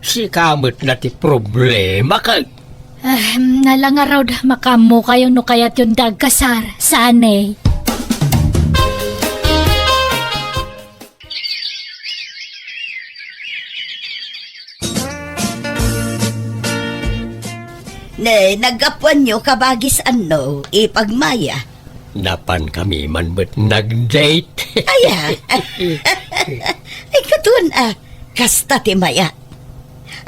sika met na ti problema, ket. Ah, nala ngarud, makaammokayo no kayatyon ti agkasar, saan? Ne, naggapuanyo, kabagis, anno, ipag Maya? Napankami man met nag-date. Aya? Ay, kaduan, ah, kasta ti Maya.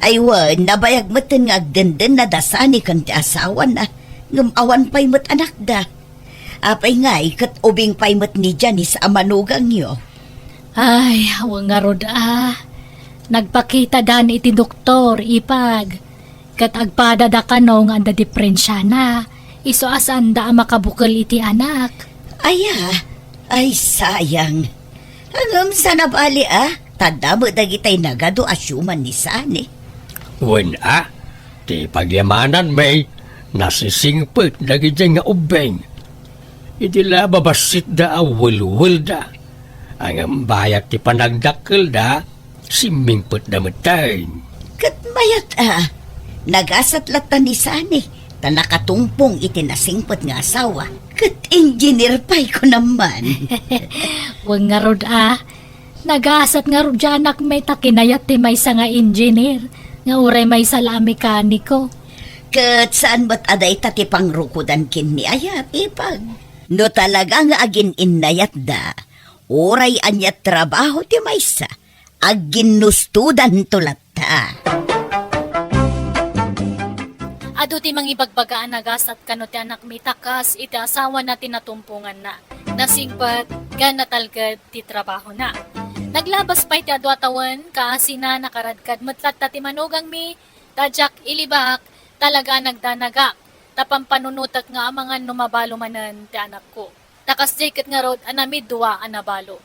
Ay, wen, nabayag metten nga agdenden na da Sani ken ti asawana, ngem awan pay met anakda. Apay ngay, ket ubing pay met ni Janice a manugangyo? Ay, awan ngarud a. Nagpakitadan iti doktor, ipag. Ket agpadada kano nga adda diferensiana. Isu a saanda a makabukel iti anak. Aya? Ay, sayang. Ngem saan a bali a, ta adda met dagitay nagadu a siuman ni Sani. Wen a, ti pagyamananmi, nasisingpet dagidiay nga ubbing. Idi la babassitda a welwelda, ngem bayat ti panagdakkelda, simmingpetda metten. Ket mayat a, nagasat latta ni Sani, ta nakatungpong iti nasingpet nga asawa, ket engineer pay kunam man. Wen ngarud a, nagasat ngarud ti anakmi ta kinayat ti maysa nga engineer, nga uray maysa la a mekaniko. Ket saan met a dayta ti pangrukodan ken ni Ayat, ipag. No talaga nga agin-innayatda, uray ania trabaho ti maysa, agginnustodanto latta. Adu ti mangibagbaga a nagasat kano ti anakmi ta kas iti asawana ti natumponganna. Nasingpet ken natalged ti trabahona. Naglabas pay ti adu a tawen, kaasina nakaradkad met latta ti manugangmi, ta diak ilibak, talaga a nagdanagak, ta pampanunotek nga amangan no mabalo manen ti anakko. Ta kasdiay ket ngarud a namidua a nabalo.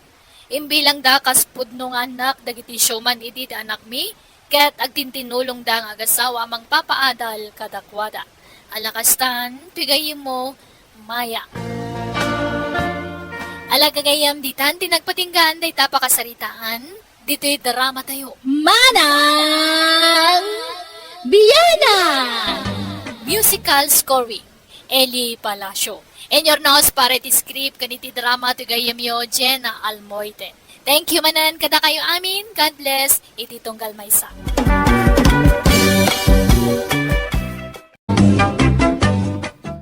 Imbilangda kas pudno nga annak dagiti siuman idi ti anakmi, ket agtintinulongda nga agasawa a mangpapaadal kadakuada. Ala kastan, ti gayyemmo, Maya. Ala gagayyem, ditan ti nagpatinggaan dayta pakasaritaan, ditoy drama tayo. Manang Biana! Musical scoring, Eli Palacio. Inyurnos para iti script ken iti drama ti gayyemyo, Jenna Almoite. Thank you manen kadakayo amin. God bless. Iti tunggal maysa.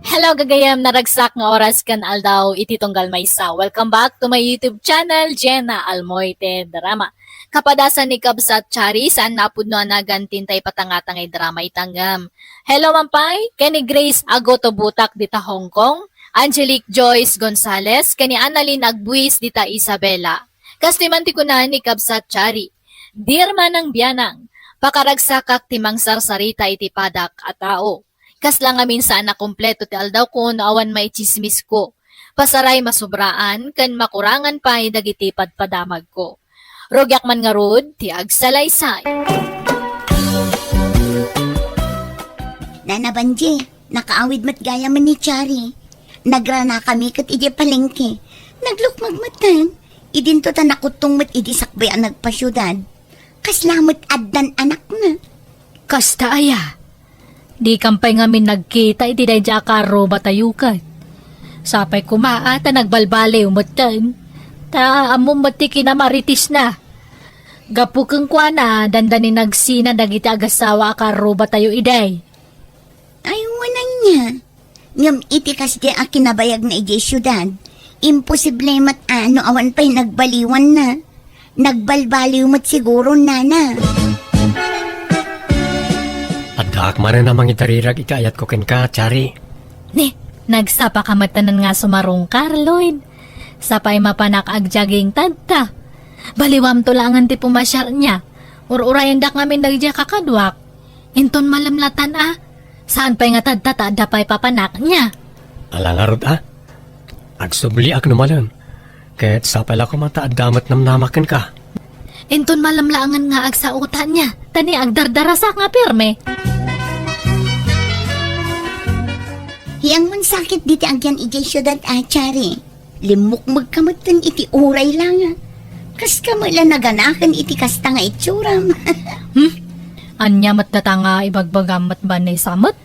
Hello, gagayam, naragsak nga oras ken aldaw iti tunggal maysa. Welcome back to my YouTube channel, Jenna Almoite Drama. Kapadasan ni Kabsat Chari, saan na a pudno a nagan ti intay patangatangay drama ita ngem. Hello man pay, ken ni Grace Agoto Butak dita Hong Kong, Angelique Joyce Gonzalez, ken ni Annalyn Agbuis dita Isabela. Kastoy man ti kuna ni Kabsat Chari, Dear Manang Bianang, pakaragsakak ti mangsarsarita iti padak a tao. Kasla ngamin saan a kompleto ti aldawko no awan maitsismisko. Pasaray, masobraan ken makurangan pay dagiti padpadamagko. Rugiak man ngarud ti agsalaysay. Nana Banji, nakaawid met gayam ni Chari. Nagranakami ket idiay palengke. Naglukmag metten. Idinto ta nakuttong met idi sakbay a nagpasiudad. Kasla met addan anakna. Kasta aya? Dikam pay ngamin nagkita iti daydiay a karroma tayo ket. Sapay koma a ta nagbalbaliw metten. Ta ammom met ti kinamaritisna. Gapu kenkuana, dandani nagsina dagiti agassawa a karrubatayo idi. Ay, wen ania. Ngem iti kasdi a kinabayagna idiay siudad, imposible met a no awan pay nagbaliwanna. Nagbalbaliw met siguro, nana. Addaak manen a mangitarirag iti ayatko kenka, Chari. Ni, nagsapa ka met tanan nga sumarungkar, Lloyd. Sapay mapanak agjaging tadta. Baliwamto laengen ti pumasiar nia. Ur-urayendak ngamin dagiti kakaduak. Inton malemlatan a, saan pay nga tadta ta adda pay papanak nia. Ala ngarud a, agsubliak no malem, ket sapay la koma ta adda met namnamak kenka. Inton malem laengen nga agsaota nia, ta ni agdardarasak nga perme. Hiangmon sakit diti agyan idiay siudad a, Chari. Limmukmegka metten iti uray la nga. Kaska met la naganaken iti kasta nga itsuram. Hmm? Ania met data nga ibagbagam met, Vanessa met?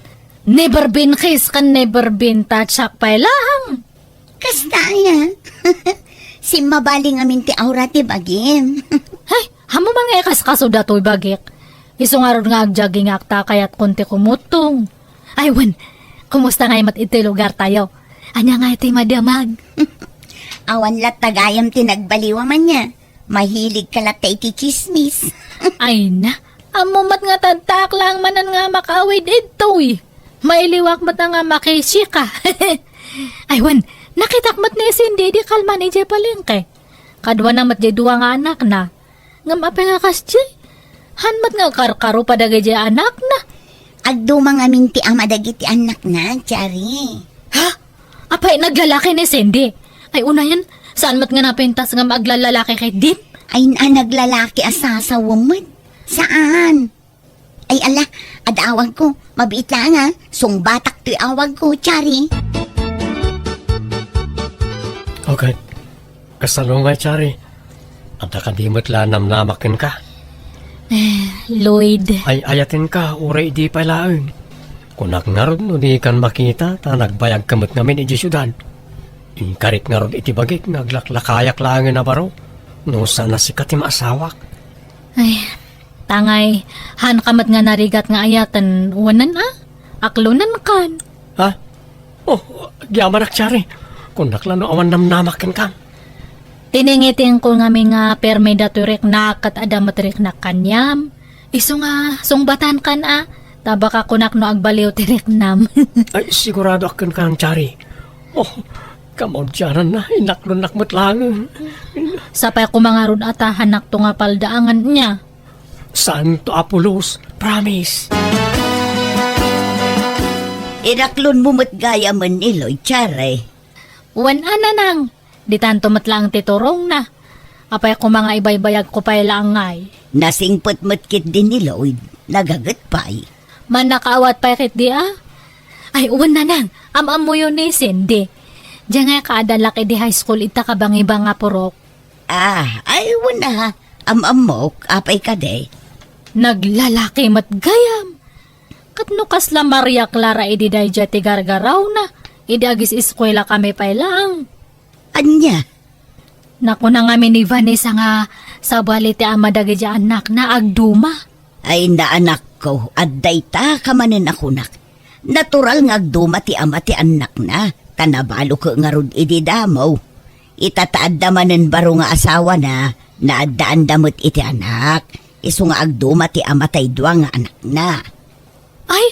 Never been kiss ken never been touch pay laeng. Kasta aya. Simmabali ngamin ti aura ti bagim. Hay, ammom man nga ikaskaso datoy bagik. Isu ngarud nga agjagingak ta kayatkon ti kumutong. Ay, wen, kumusta ngay met iti lugartayo? Ania ngay ti madamag? Awan latta gayam ti nagbaliwam ania. Mahilig ka latta iti tsismis. Ay na, ammom met nga tadtaak laeng manen nga makaawid idtoy. Mailiwak met nga makisika. Ay, wen, nakitak met ni Cindy idi kalman idiay palengke. Kaduana met diay dua nga anakna. Ngem apay nga kasdiay? Han met nga karkaro pa dagiti anakna. Agduma ngamin ti ama dagiti anakna, Chari. Ha? Apay, naglalaki ni Cindy? Ay, unayen, saan met nga napintas nga aglallalaki ket din? Ay, na, naglalaki a sasawa met. Saan? Ay, ala, adda awagko. Mabiit laeng, a. Sungbatak toy awagko, Chari. Okay. Kasano ngay, Chari? Adda kadi met la namnamak kenka? Eh, Lloyd. Ay, ayatenka, uray idi pay laeng. Kunak ngarud no dikan makita, ta nagbayagka met ngamin idiay siudad. Inkarik ngarud iti bagik nga aglaklakayak laengen a baro, no saan a sika ti maasawak. Ay, tangay, hanka met nga narigat nga ayaten, wanen a? Aklonenkan. Ha? Oh, agyamanak, Chari. Kunak la no awan namnamak kenka. Tiningitingko ngamin nga permi datoy riknak ket adda met riknak kaniam. Isu nga sungbatankan a, ta baka kunak no agbaliw ti riknam. Ay, siguradoak kenka, Chari. Oh, kamaudiananna, inaklonnak met laeng. Sapay koma ngarud a ta hanakto nga paldaangen nia. Santo a pulos, promise. Inaklonmo met gayamen ni Lloyd, Chari. Wen a, nanang, ditanto met laeng ti turongna. Apay koma nga ibaybayagko pay laeng ngay? Nasingpet met ketdi ni Lloyd, nagaget pay. Mannakaawat pay ketdi a? Ay, wen, nanang, am-ammoyo ni Cindy. Diay ngay kaadalak idi high school ita kabangibang nga purok. Ah, ay, wen a, am-ammok, apay kadi? Naglalaki met gayam. Ket no kasla Maria Clara idi daydiay ti gargarawna, idi agis-eskuelakami pay laeng. Ania? Nakuna ngamin ni Vanessa nga sabali ti ama dagiti annakna agduma. Ay, na, anakko, adda ita ka manen a kunak. Natural nga agduma ti ama ti annakna, ta nabalo ket ngarud idi damo. Ita ta adda manen baro nga asawana, naaddaanda met iti anak. Isu nga agduma ti ama tay dua nga anakna. Ay,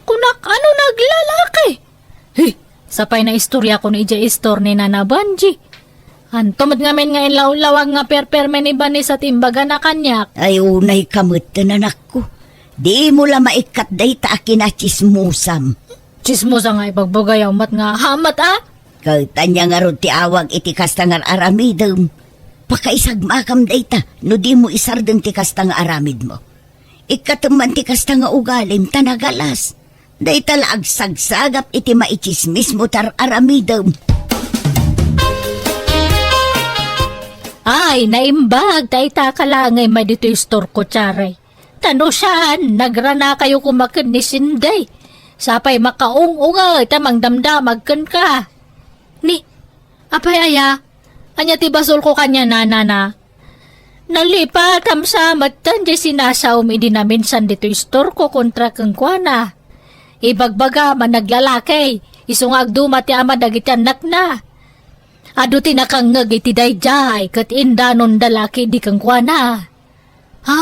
kunak, ano, naglalaki? He, sapay naistoriakon idiay istor ni Nana Banji. Anto met ngamin nga inlawlawag nga perpermi ni Vanessa ti imbagana kaniak? Ay, unayka metten, anakko. Dimo la maikkat dayta a kinatsismosam. Tsismosa nga ibagbagayaw met nga hamat a? Ket ania ngarud ti awag iti kasta nga ar-aramidem? Pakaisagmakam dayta no dimo isardeng ti kasta nga aramidmo. Ikkatem man ti kasta nga ugalim ta nagalas. Dayta la agsagsagap iti maitsismismo ti ar-aramidem. Ay, naimbag ta ita ka laeng nga immay ditoy istorko, Charay. Ta no saan, nagranakayo koma ken ni Sinday. Sapay makaung-ungay ta mangdamdamag kenka. Ni, apay aya? Ania ti basolko kaniana, nana? Nalipatam sa metten diay sinasaom idi naminsan ditoy istorko kontra kenkuana. Ibagbaga, managlalaki, isu nga agduma ti ama dagiti annakna. Adu ti nakangngeg iti daydiay ket indanonda la ketdi kenkuana. Ha?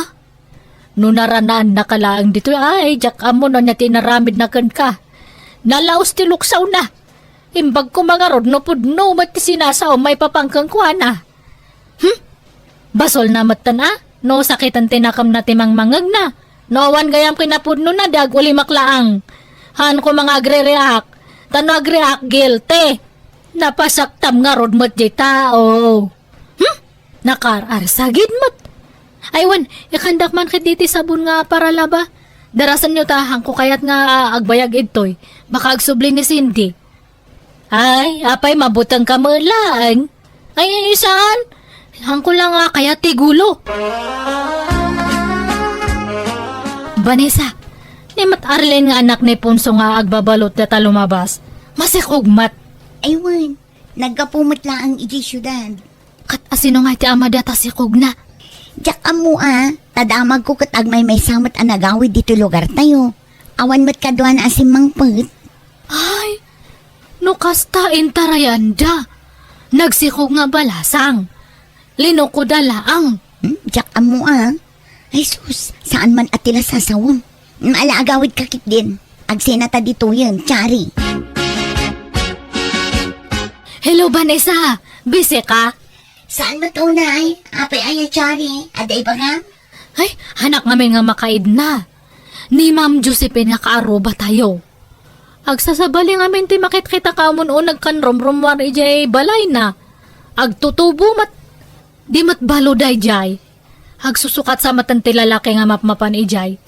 No naranaannaka laeng ditoy, ay, diak ammo no ania ti inaramidna kenka. Nalaos ti luksawna. Imbag koma ngarud no pudno met ti sinasaom maipapan kenkuana. Hmm? Basolna metten a, no sakiten ti nakemna ti mangmangngegna. No awan gayam kinapudnona, di agulimak laeng. Haan koma nga agre-react. Ta no agreact, guilty. Napasaktam ngarud met diay tao. Hmm? Nakaar-arsagid met. Ay wen, ikandak man ketdi ti sabon nga paralaba. Darasenyo ta, haanko kayat nga agbayag idtoy. Baka agsubli ni Cindy. Ay, apay, mabutengka met laeng. Ay, saan? Haanko la nga kayat ti gulo. Vanessa, ni met Arlene nga anak ni Ponso nga agbabalot dita lumabas. Masikog met. Ay wen, naggapu met laeng idiay siudad. Ket asino nga iti ama data sikogna? Diak ammo a, ta damagko ket agmaymaysa met a nagawid ditoy lugartayo. Awan met kaduana a simmangpet. Ay, no kasta, intarayanda. Nagsikog nga balasang. Linukoda laeng. Hmm, diak ammo a. Ay sus, saan man a ti la sasawem. Ala, agawidka ketdin. Agsenata ditoyen, Chari. Hello, Vanessa. Busy ka? Saan met unay? Apay aya, Chari? Adda ibagam? Ay, haanak ngamin nga makaidna. Ni Ma'am Josephine nga kaarrubatayo. Agsasabali ngamin ti makitkita ka amun-uneg ken rumrummuar idiay balayna. Agtutubo met. Di met balo daydiay. Agsusukat sa met ti lalaki nga mapmapan idiay.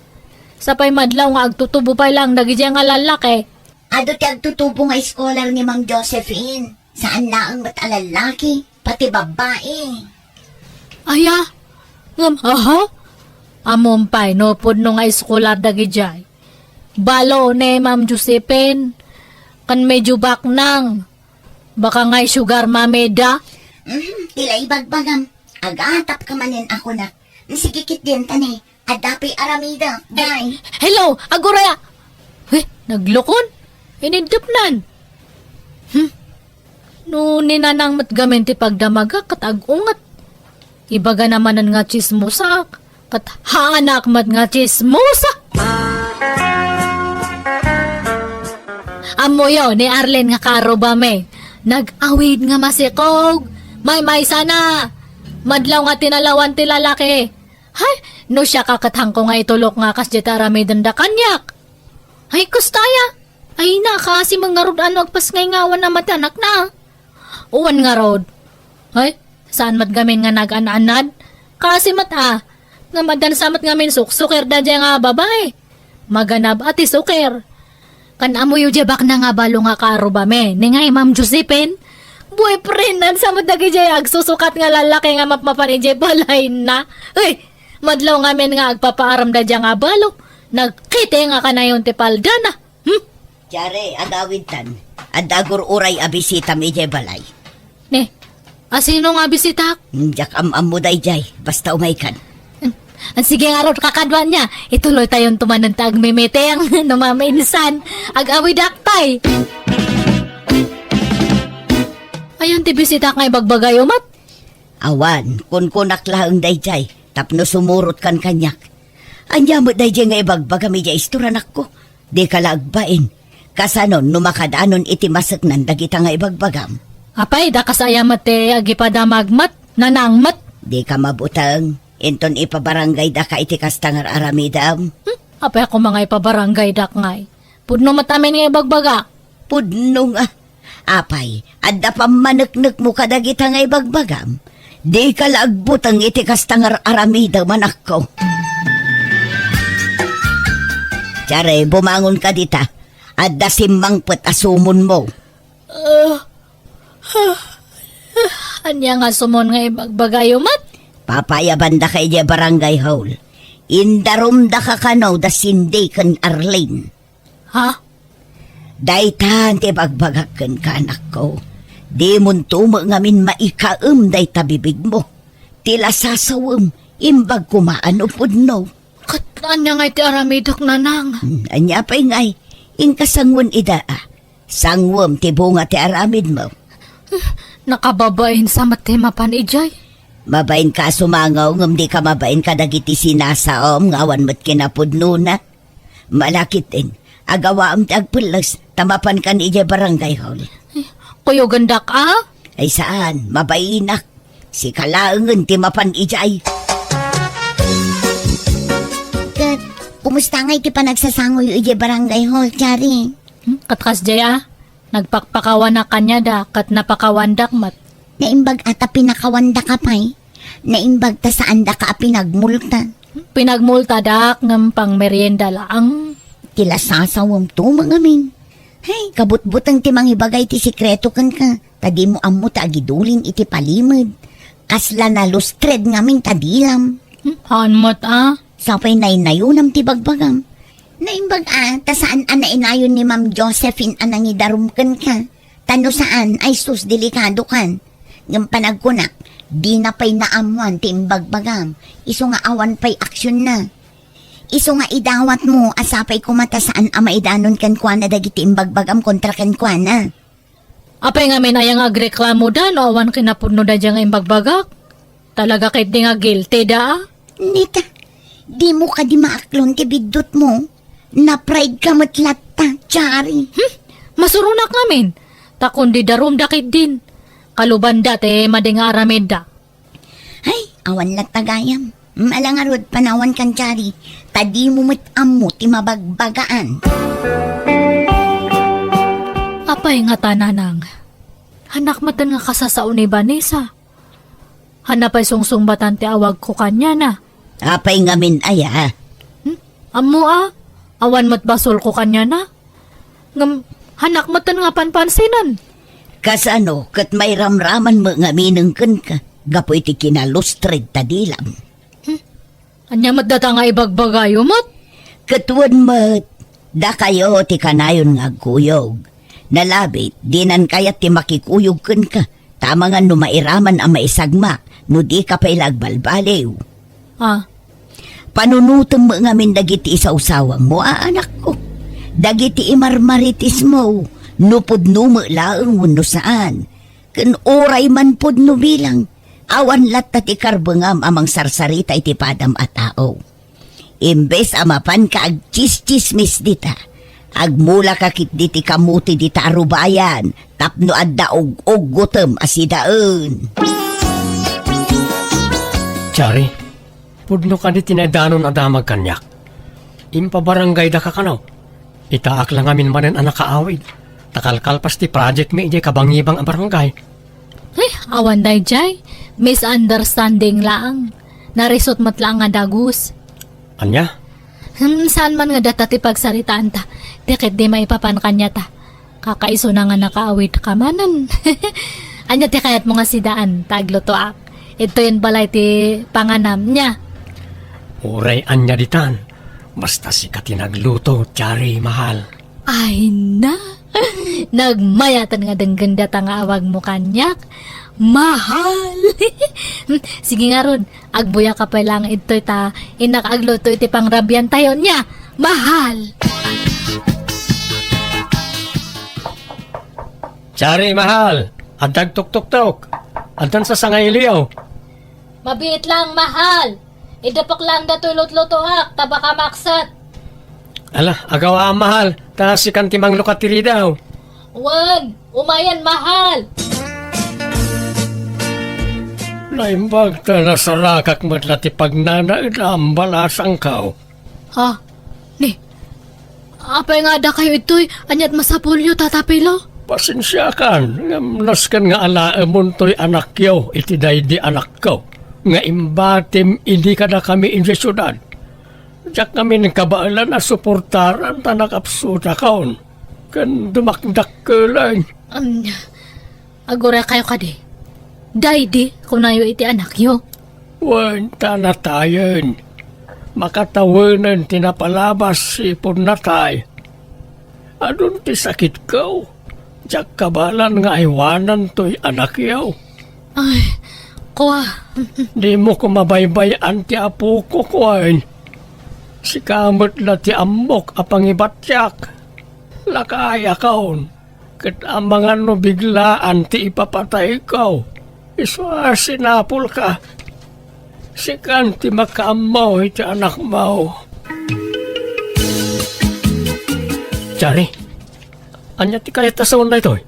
Sapay madlaw nga agtutubo pay laeng dagidiay nga lalaki. Adu ti agtutubo nga scholar ni Ma'am Josephine. Saan laeng met a lalaki, pati babbai. Aya? Ngem, aha? Ammom pay no pudno nga scholar dagidiay. Balo ni Ma'am Josephine. Ken medyo baknang. Baka nga sugar mommy da? Mhm, ti la ibagbagam. Agatapka manen a kunak. Sige ketdin ta ni, adda pay aramidek. Bye. Hello, aguraya. Eh, naglukon? Inindepnan. Hmm. No ni Nanang met gamin ti pagdamaga ket ag-unget. Ibagana manen nga tsismosaak, ket haanak met nga tsismosa. Ammoyo ni Arlene nga kaarrubami, nag-awid nga masikog, maymaysana. Madlaw nga tinalawan ti lalaki. Hay, no siak a ket haanko nga itulok nga kasdiay ti aramidenda kaniak. Ay, kasta aya? Ay, nakaasi man ngarud a no agpasngay nga awan a mati anakna. Wen ngarud. Ay, saan met gamin nga nagaan-anad? Kaasi met a. Ngem addan sa met ngamin suksuker daydiay nga babai. Maganab a ti suker. Ken ammoyo diay baknang a balo nga kaarrubami, ni ngay Ma'am Josephine? Boyfriendan sa met dagidiay agsusukat nga lalaki nga mapmapan idiay balayna. Uy, madlaw ngamin nga agpapaaram daydiay nga balo. Nagkiti nga kanayon ti paldana. Hmm? Tiare, agawidtan. Adda agur-uray a bisitam idiay balay. Ne, asino nga bisitak? Hmm, diak am-ammo daydiay. Basta umaykan. Hmm. Sige ngarud, kakaduan nia. Ituloytayonto manen ti agmimiting. No maminsan, ag-awidak pay. Ayan ti bisitak nga ibagbagayo met? Awan, kunkunak laeng daydiay. Tapno sumurotkan kaniak. Ania met daydiay nga ibagbagam idiay istorya, anakko? Dika la agbain. Kasanon no makadanon iti maseknan dagita nga ibagbagam? Apay, dakas aya met ti agipadamag met, Nanang met? Dika mabuteng. Inton ipabarangaydaka iti kasta nga ar-aramidem. Hmm? Apay a koma nga ipabarangaydak ngay? Pudno met amin nga ibagbagak. Pudno nga. Apay, adda pammaneknekmo kadagita nga ibagbagam? Dika la agbuteng iti kasta nga ar-aramidem, anakko. Tiare, bumangonka dita. Adda simmangpet a sumonmo. Ah, ah, ah, ania nga sumon nga ibagbagayo met? Papayabandaka idiay barangay hall. Indarumdaka kano da Cindy ken Arlene. Ha? Daytan ti ibagbagak kenka, anakko. Dimonto met ngamin maikaem dayta bibigmo. Ti lasasawem, imbag koma a no pudno. Ket ania ngay ti aramidek, nanang? Hmm, ania pay ngay? Inka sangoen ida, a. Sangoem ti bunga ti aramidmo. Nakababain sa met ti mapan idiay. Mabainka a sumango ngem dika mabain kadagiti sinasaom nga awan met kinapudnona. Malakiten, agawaem ti agpelles, ta mapankan idiay barangay hall. Kuyogendak, a? Ay saan, mabainak. Sika laengen ti mapan idiay. Ket, kumusta ngay ti panagsasangoyo idiay barangay hall, Chari? Hmm, ket kasdiay, a? Nagpakpakawanak kaniada, ket napakawandak met. Naimbag a ta pinakawandaka pay. Naimbag ta saandaka a pinagmulta. Pinagmultadak ngem pangmerienda laeng. Ti lasasawem to, mangamin. Hay, kabutbuteng ti mangibagay ti sekreto kenka, ta dimo ammo ta agidulin iti palimed. Kasla nalustred ngamin ta dilam. Hmm, haan met, a? Sapay naynayonam ti bagbagam. Naimbag a, ta saan a nainayon ni Ma'am Josephine a nangidarum kenka. Ta no saan, ay sus, delikadokan. Ngem panagkunak, dina pay naammoan ti imbagbagam. Isu nga awan pay aksionna. Isu nga idawatmo a sapay koma ta saan a maidanon kenkuana dagiti imbagbagam kontra kenkuana. Apay ngamin aya nga agreklamoda no awan kinapudnoda diay nga imbagbagak? Talaga ketdi nga guilty da, a? Nita, dimo kadi maaklon ti biddutmo? Napride ka met latta, Chari. Hmm? Masuronak ngamin. Ta kundi darumda ketdin. Kalubanda ti madi nga aramidda. Ay, awan latta gayam. Mala ngarud, panawan kan Chari, ta dimo met ammo ti mabagbagaan. Apay ngata, nanang? Hanak metten nga kasasao ni Vanessa. Haan pay sungsungbatan ti awagko kaniana. Apay ngamin aya? Hmm? Ammo a, awan met basolko kaniana. Ngem, hanak metten nga panpansinen. Kasano ket mairamraman met ngaminen kenka gapu iti kinalustred ta dilam? Hmm? Ania met data nga ibagbagayo met? Ket wen met, dakayo ti kanayon nga agkuyog. Nalabit, dinan kayat ti makikuyog kenka, ta amangan no mairaman a maisagmak, no dika pay la agbalbaliw. Ah. Panunotem met ngamin dagiti isawsawangmo a anakko. Dagiti imarmaritismo, no pudno met laeng wenno saan. Ken uray man pudno bilang, awan latta ti karbengam a mangsarsarita iti padam a tao. Imbes a mapanka agtsistsismis dita, agmulaka ketdi ti kamote dita a rubayan tapno adda ug-uggotem a sidaen. Chari, pudno kadi ti naidanon a damag kaniak. Impabarangaydaka kano? Itaak la ngamin manen a nakaawid, ta kalkalpas ti project mi idiay kabangibang a barangay. Ay, awan daydiay. Misunderstanding laang. Narisot met laang nga dagus. Ania? Hmm, saan man nga data ti pagsaritaanta. Ti ketdi maipapan kaniata. Kakaisuna nga nakaawid ka manen. Ania ti kayatmo nga sidaan, ta aglutoak? Idtoyen balay ti panganam, nia? Uray ania ditan. Basta sika ti nagluto, Chari, mahal. Ay na! Nagmayaten nga denggen data nga awagmo kaniak. Mahal! Sige ngarud, agbuyaka pay laeng idtoy ta innak agluto iti pangrabiantayo, nia? Mahal! Chari, mahal! Adda agtuktuktok! Addan sasangailiyo! Mabiit laeng, mahal. Idepek laeng datoy lutlutoak, ta baka maksat. Ala, agawa, mahal, ta sikan ti manglukat ti ridaw. Wen, umayen, mahal. Naimbag ta nasarakak met la ti pagnanaedam, balasangko. Ha? Ni, apay nga addakayo idtoy? Aniat masapulyo, Tata Pilo? Pasensiakan, ngem nasken nga alaemontoy anakyo iti daydi anakko, nga imbatim idi kadakami idiay siudad. Diak ngamin kabaelan a suportaran ta nakapsutakon, ken dumakdakkeleng. Am, Aguraykayo kadi. Daydi, kunayo iti anakyo. Wen, ta natayen. Makatawenen ti napalabas ipud natay. Adun ti sakitko. Diak kabaelan nga aywanantoy anakyo. Ay, Kua. Dimo koma baybay-an ti apok, kua. Sika met la ti ammok a pangibatiak. Lakayakon, ket amangan no biglaan ti ipapatayko. Isu a sinapulka. Sikan ti makaammo iti anakmo. Chari, ania ti kayat a sawen daytoy?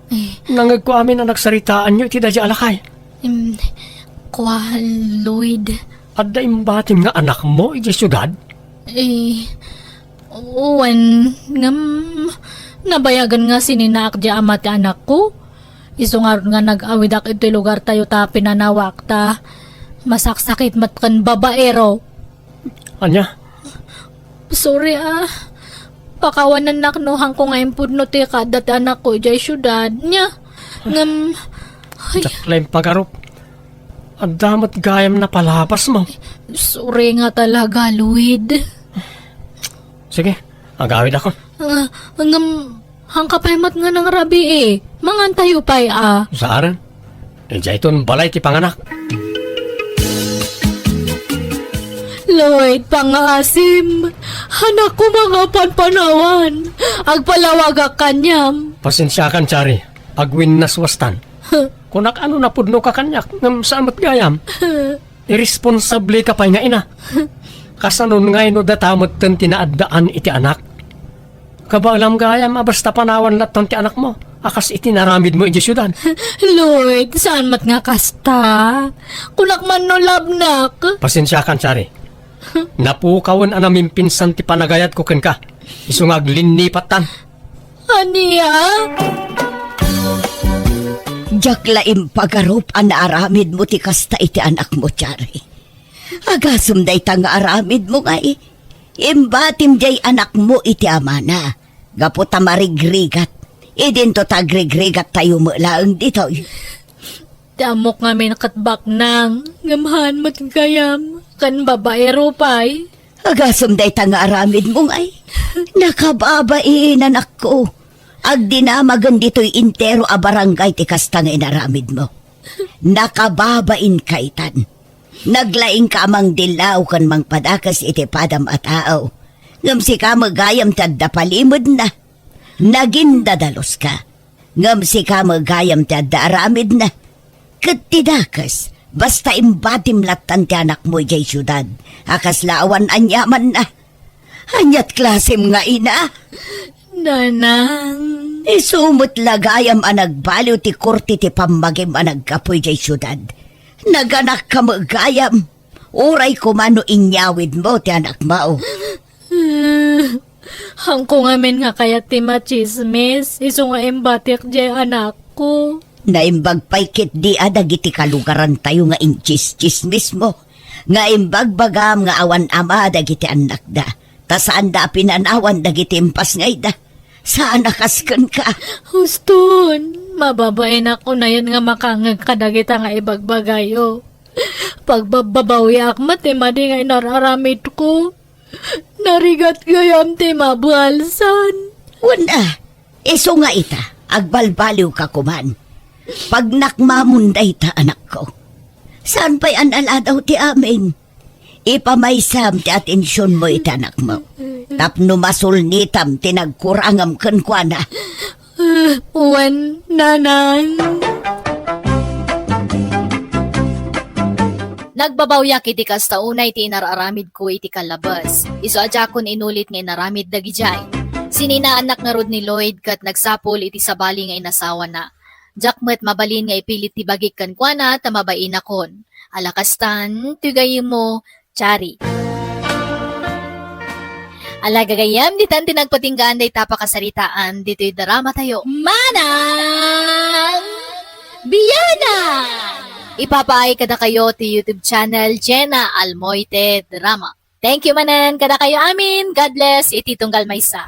Eh. Nangegko amin a nagsaritaanyo iti daydiay a lakay. Em, kua, Lloyd. Adda imbatim nga anakmo idiay siudad? Eh, wen, ngem, nabayagan nga sininaak diay ama ti anakko. Isu ngarud nga nag-awidak iti lugartayo ta pinanawak ta masaksakit met ken babaero. Ania? Sorry, ah. Pakawanennak no haanko nga impudno ti kaadda ti anakko idiay siudad. Nia, ngem, ay. Diak la impagarup. Adda met gayam napalabasmo. Sorry nga talaga, Lloyd. Sige, agawidakon. Ah, ngem, haanka pay met nga nangrabii. Mangantayo pay, ah. Saan? Idiayton balay ti panganak. Lloyd, pangngaasim. Haanakon nga panpanawan. Agpalawagak kaniam. Pasensiakan, Chari. Agwinnaswastan. Kunak a no napudnoka kaniak, ngem saan met gayam. Irresponsableka pay nga ina. Kasanon ngay no data metten ti naaddaan iti anak? Kabaelam gayam a basta panawan lattan ti anakmo a kas iti naramidmo idiay siudad. Lloyd, saan met nga kasta? Kunak man no labnak. Pasensiakan, Chari. Napukawen a namimpinsan ti panagayatko kenka. Isu nga aglinnipattan. Ania? Diak la impagarup a naaramidmo ti kasta iti anakmo, Chari. Agasem dayta nga aramidmo ngay, imbatim diay anakmo iti amana, gapu ta marigrigat. Idinto ta agrigrigattayo met laeng ditoy. Ti ammok ngamin ket baknang, ngem haan met gayam, ken babaero pay. Agasem dayta nga aramidmo ngay. Nakababain, anakko. Agdinamagen ditoy entero a barangay ti kasta nga inaramidmo. Nakababain kaytan. Naglaingka a mangdillaw ken mangpadakes iti padam a tao. Ngem sika met gayam ti adda palimedna. Nagindadaluska. Ngem sika met gayam ti adda aramidna. Ket ti dakes, basta imbatim lattan ti anakmo idiay siudad, a kasla awan aniamanna. Aniat klasem nga ina? Nanang. Isu met la gayam a nagbaliw ti korte ti pammagim a naggapu idiay siudad. Naganakka met gayam. Uray koma no inyawidmo ti anakmo. Haanko ngamin nga kayat ti machismis, isu nga imbatik diay anakko. Naimbag pay ketdi a dagiti kalugarantayo nga inchis-chismismo, nga imbagbagam nga awan ama dagiti annakda, ta saanda a pinanawan dagiti impasngayda. Saan a kas kenka. Huston, mababainak unayen nga makangeg kadagita nga ibagbagayo. Pagbabbabawiak met ti madi nga inar-aramidko. Narigat gayam ti mabalsan. Wen a, isu nga ita, agbalbaliwka koman. Pagnakmamon dayta, anakko. Saan pay a naladaw ti amin? Ipamaysam ti atensionmo iti anakmo. Tapno masulnitam ti nagkurangam kenkuana. Wen, nanang. Nagbabawiak iti kasta unay ti inar-aramidko iti kallabes. Isu a diakon inulit nga inaramid dagidiay. Sininaannak ngarud ni Lloyd ket nagsapul iti sabali nga inasawana. Diak met mabalin nga ipilit ti bagik kenkuana ta mabainakon. Ala kastan, ti gayyemmo, Chari. Ala gagayyem, ditan ti nagpatinggaan dayta pakasaritaan ditoy drama tayo. Manang Biyanan! Ipapaay kadakayo ti YouTube channel Jenna Almoite Drama. Thank you manen kadakayo amin. God bless iti tunggal maysa.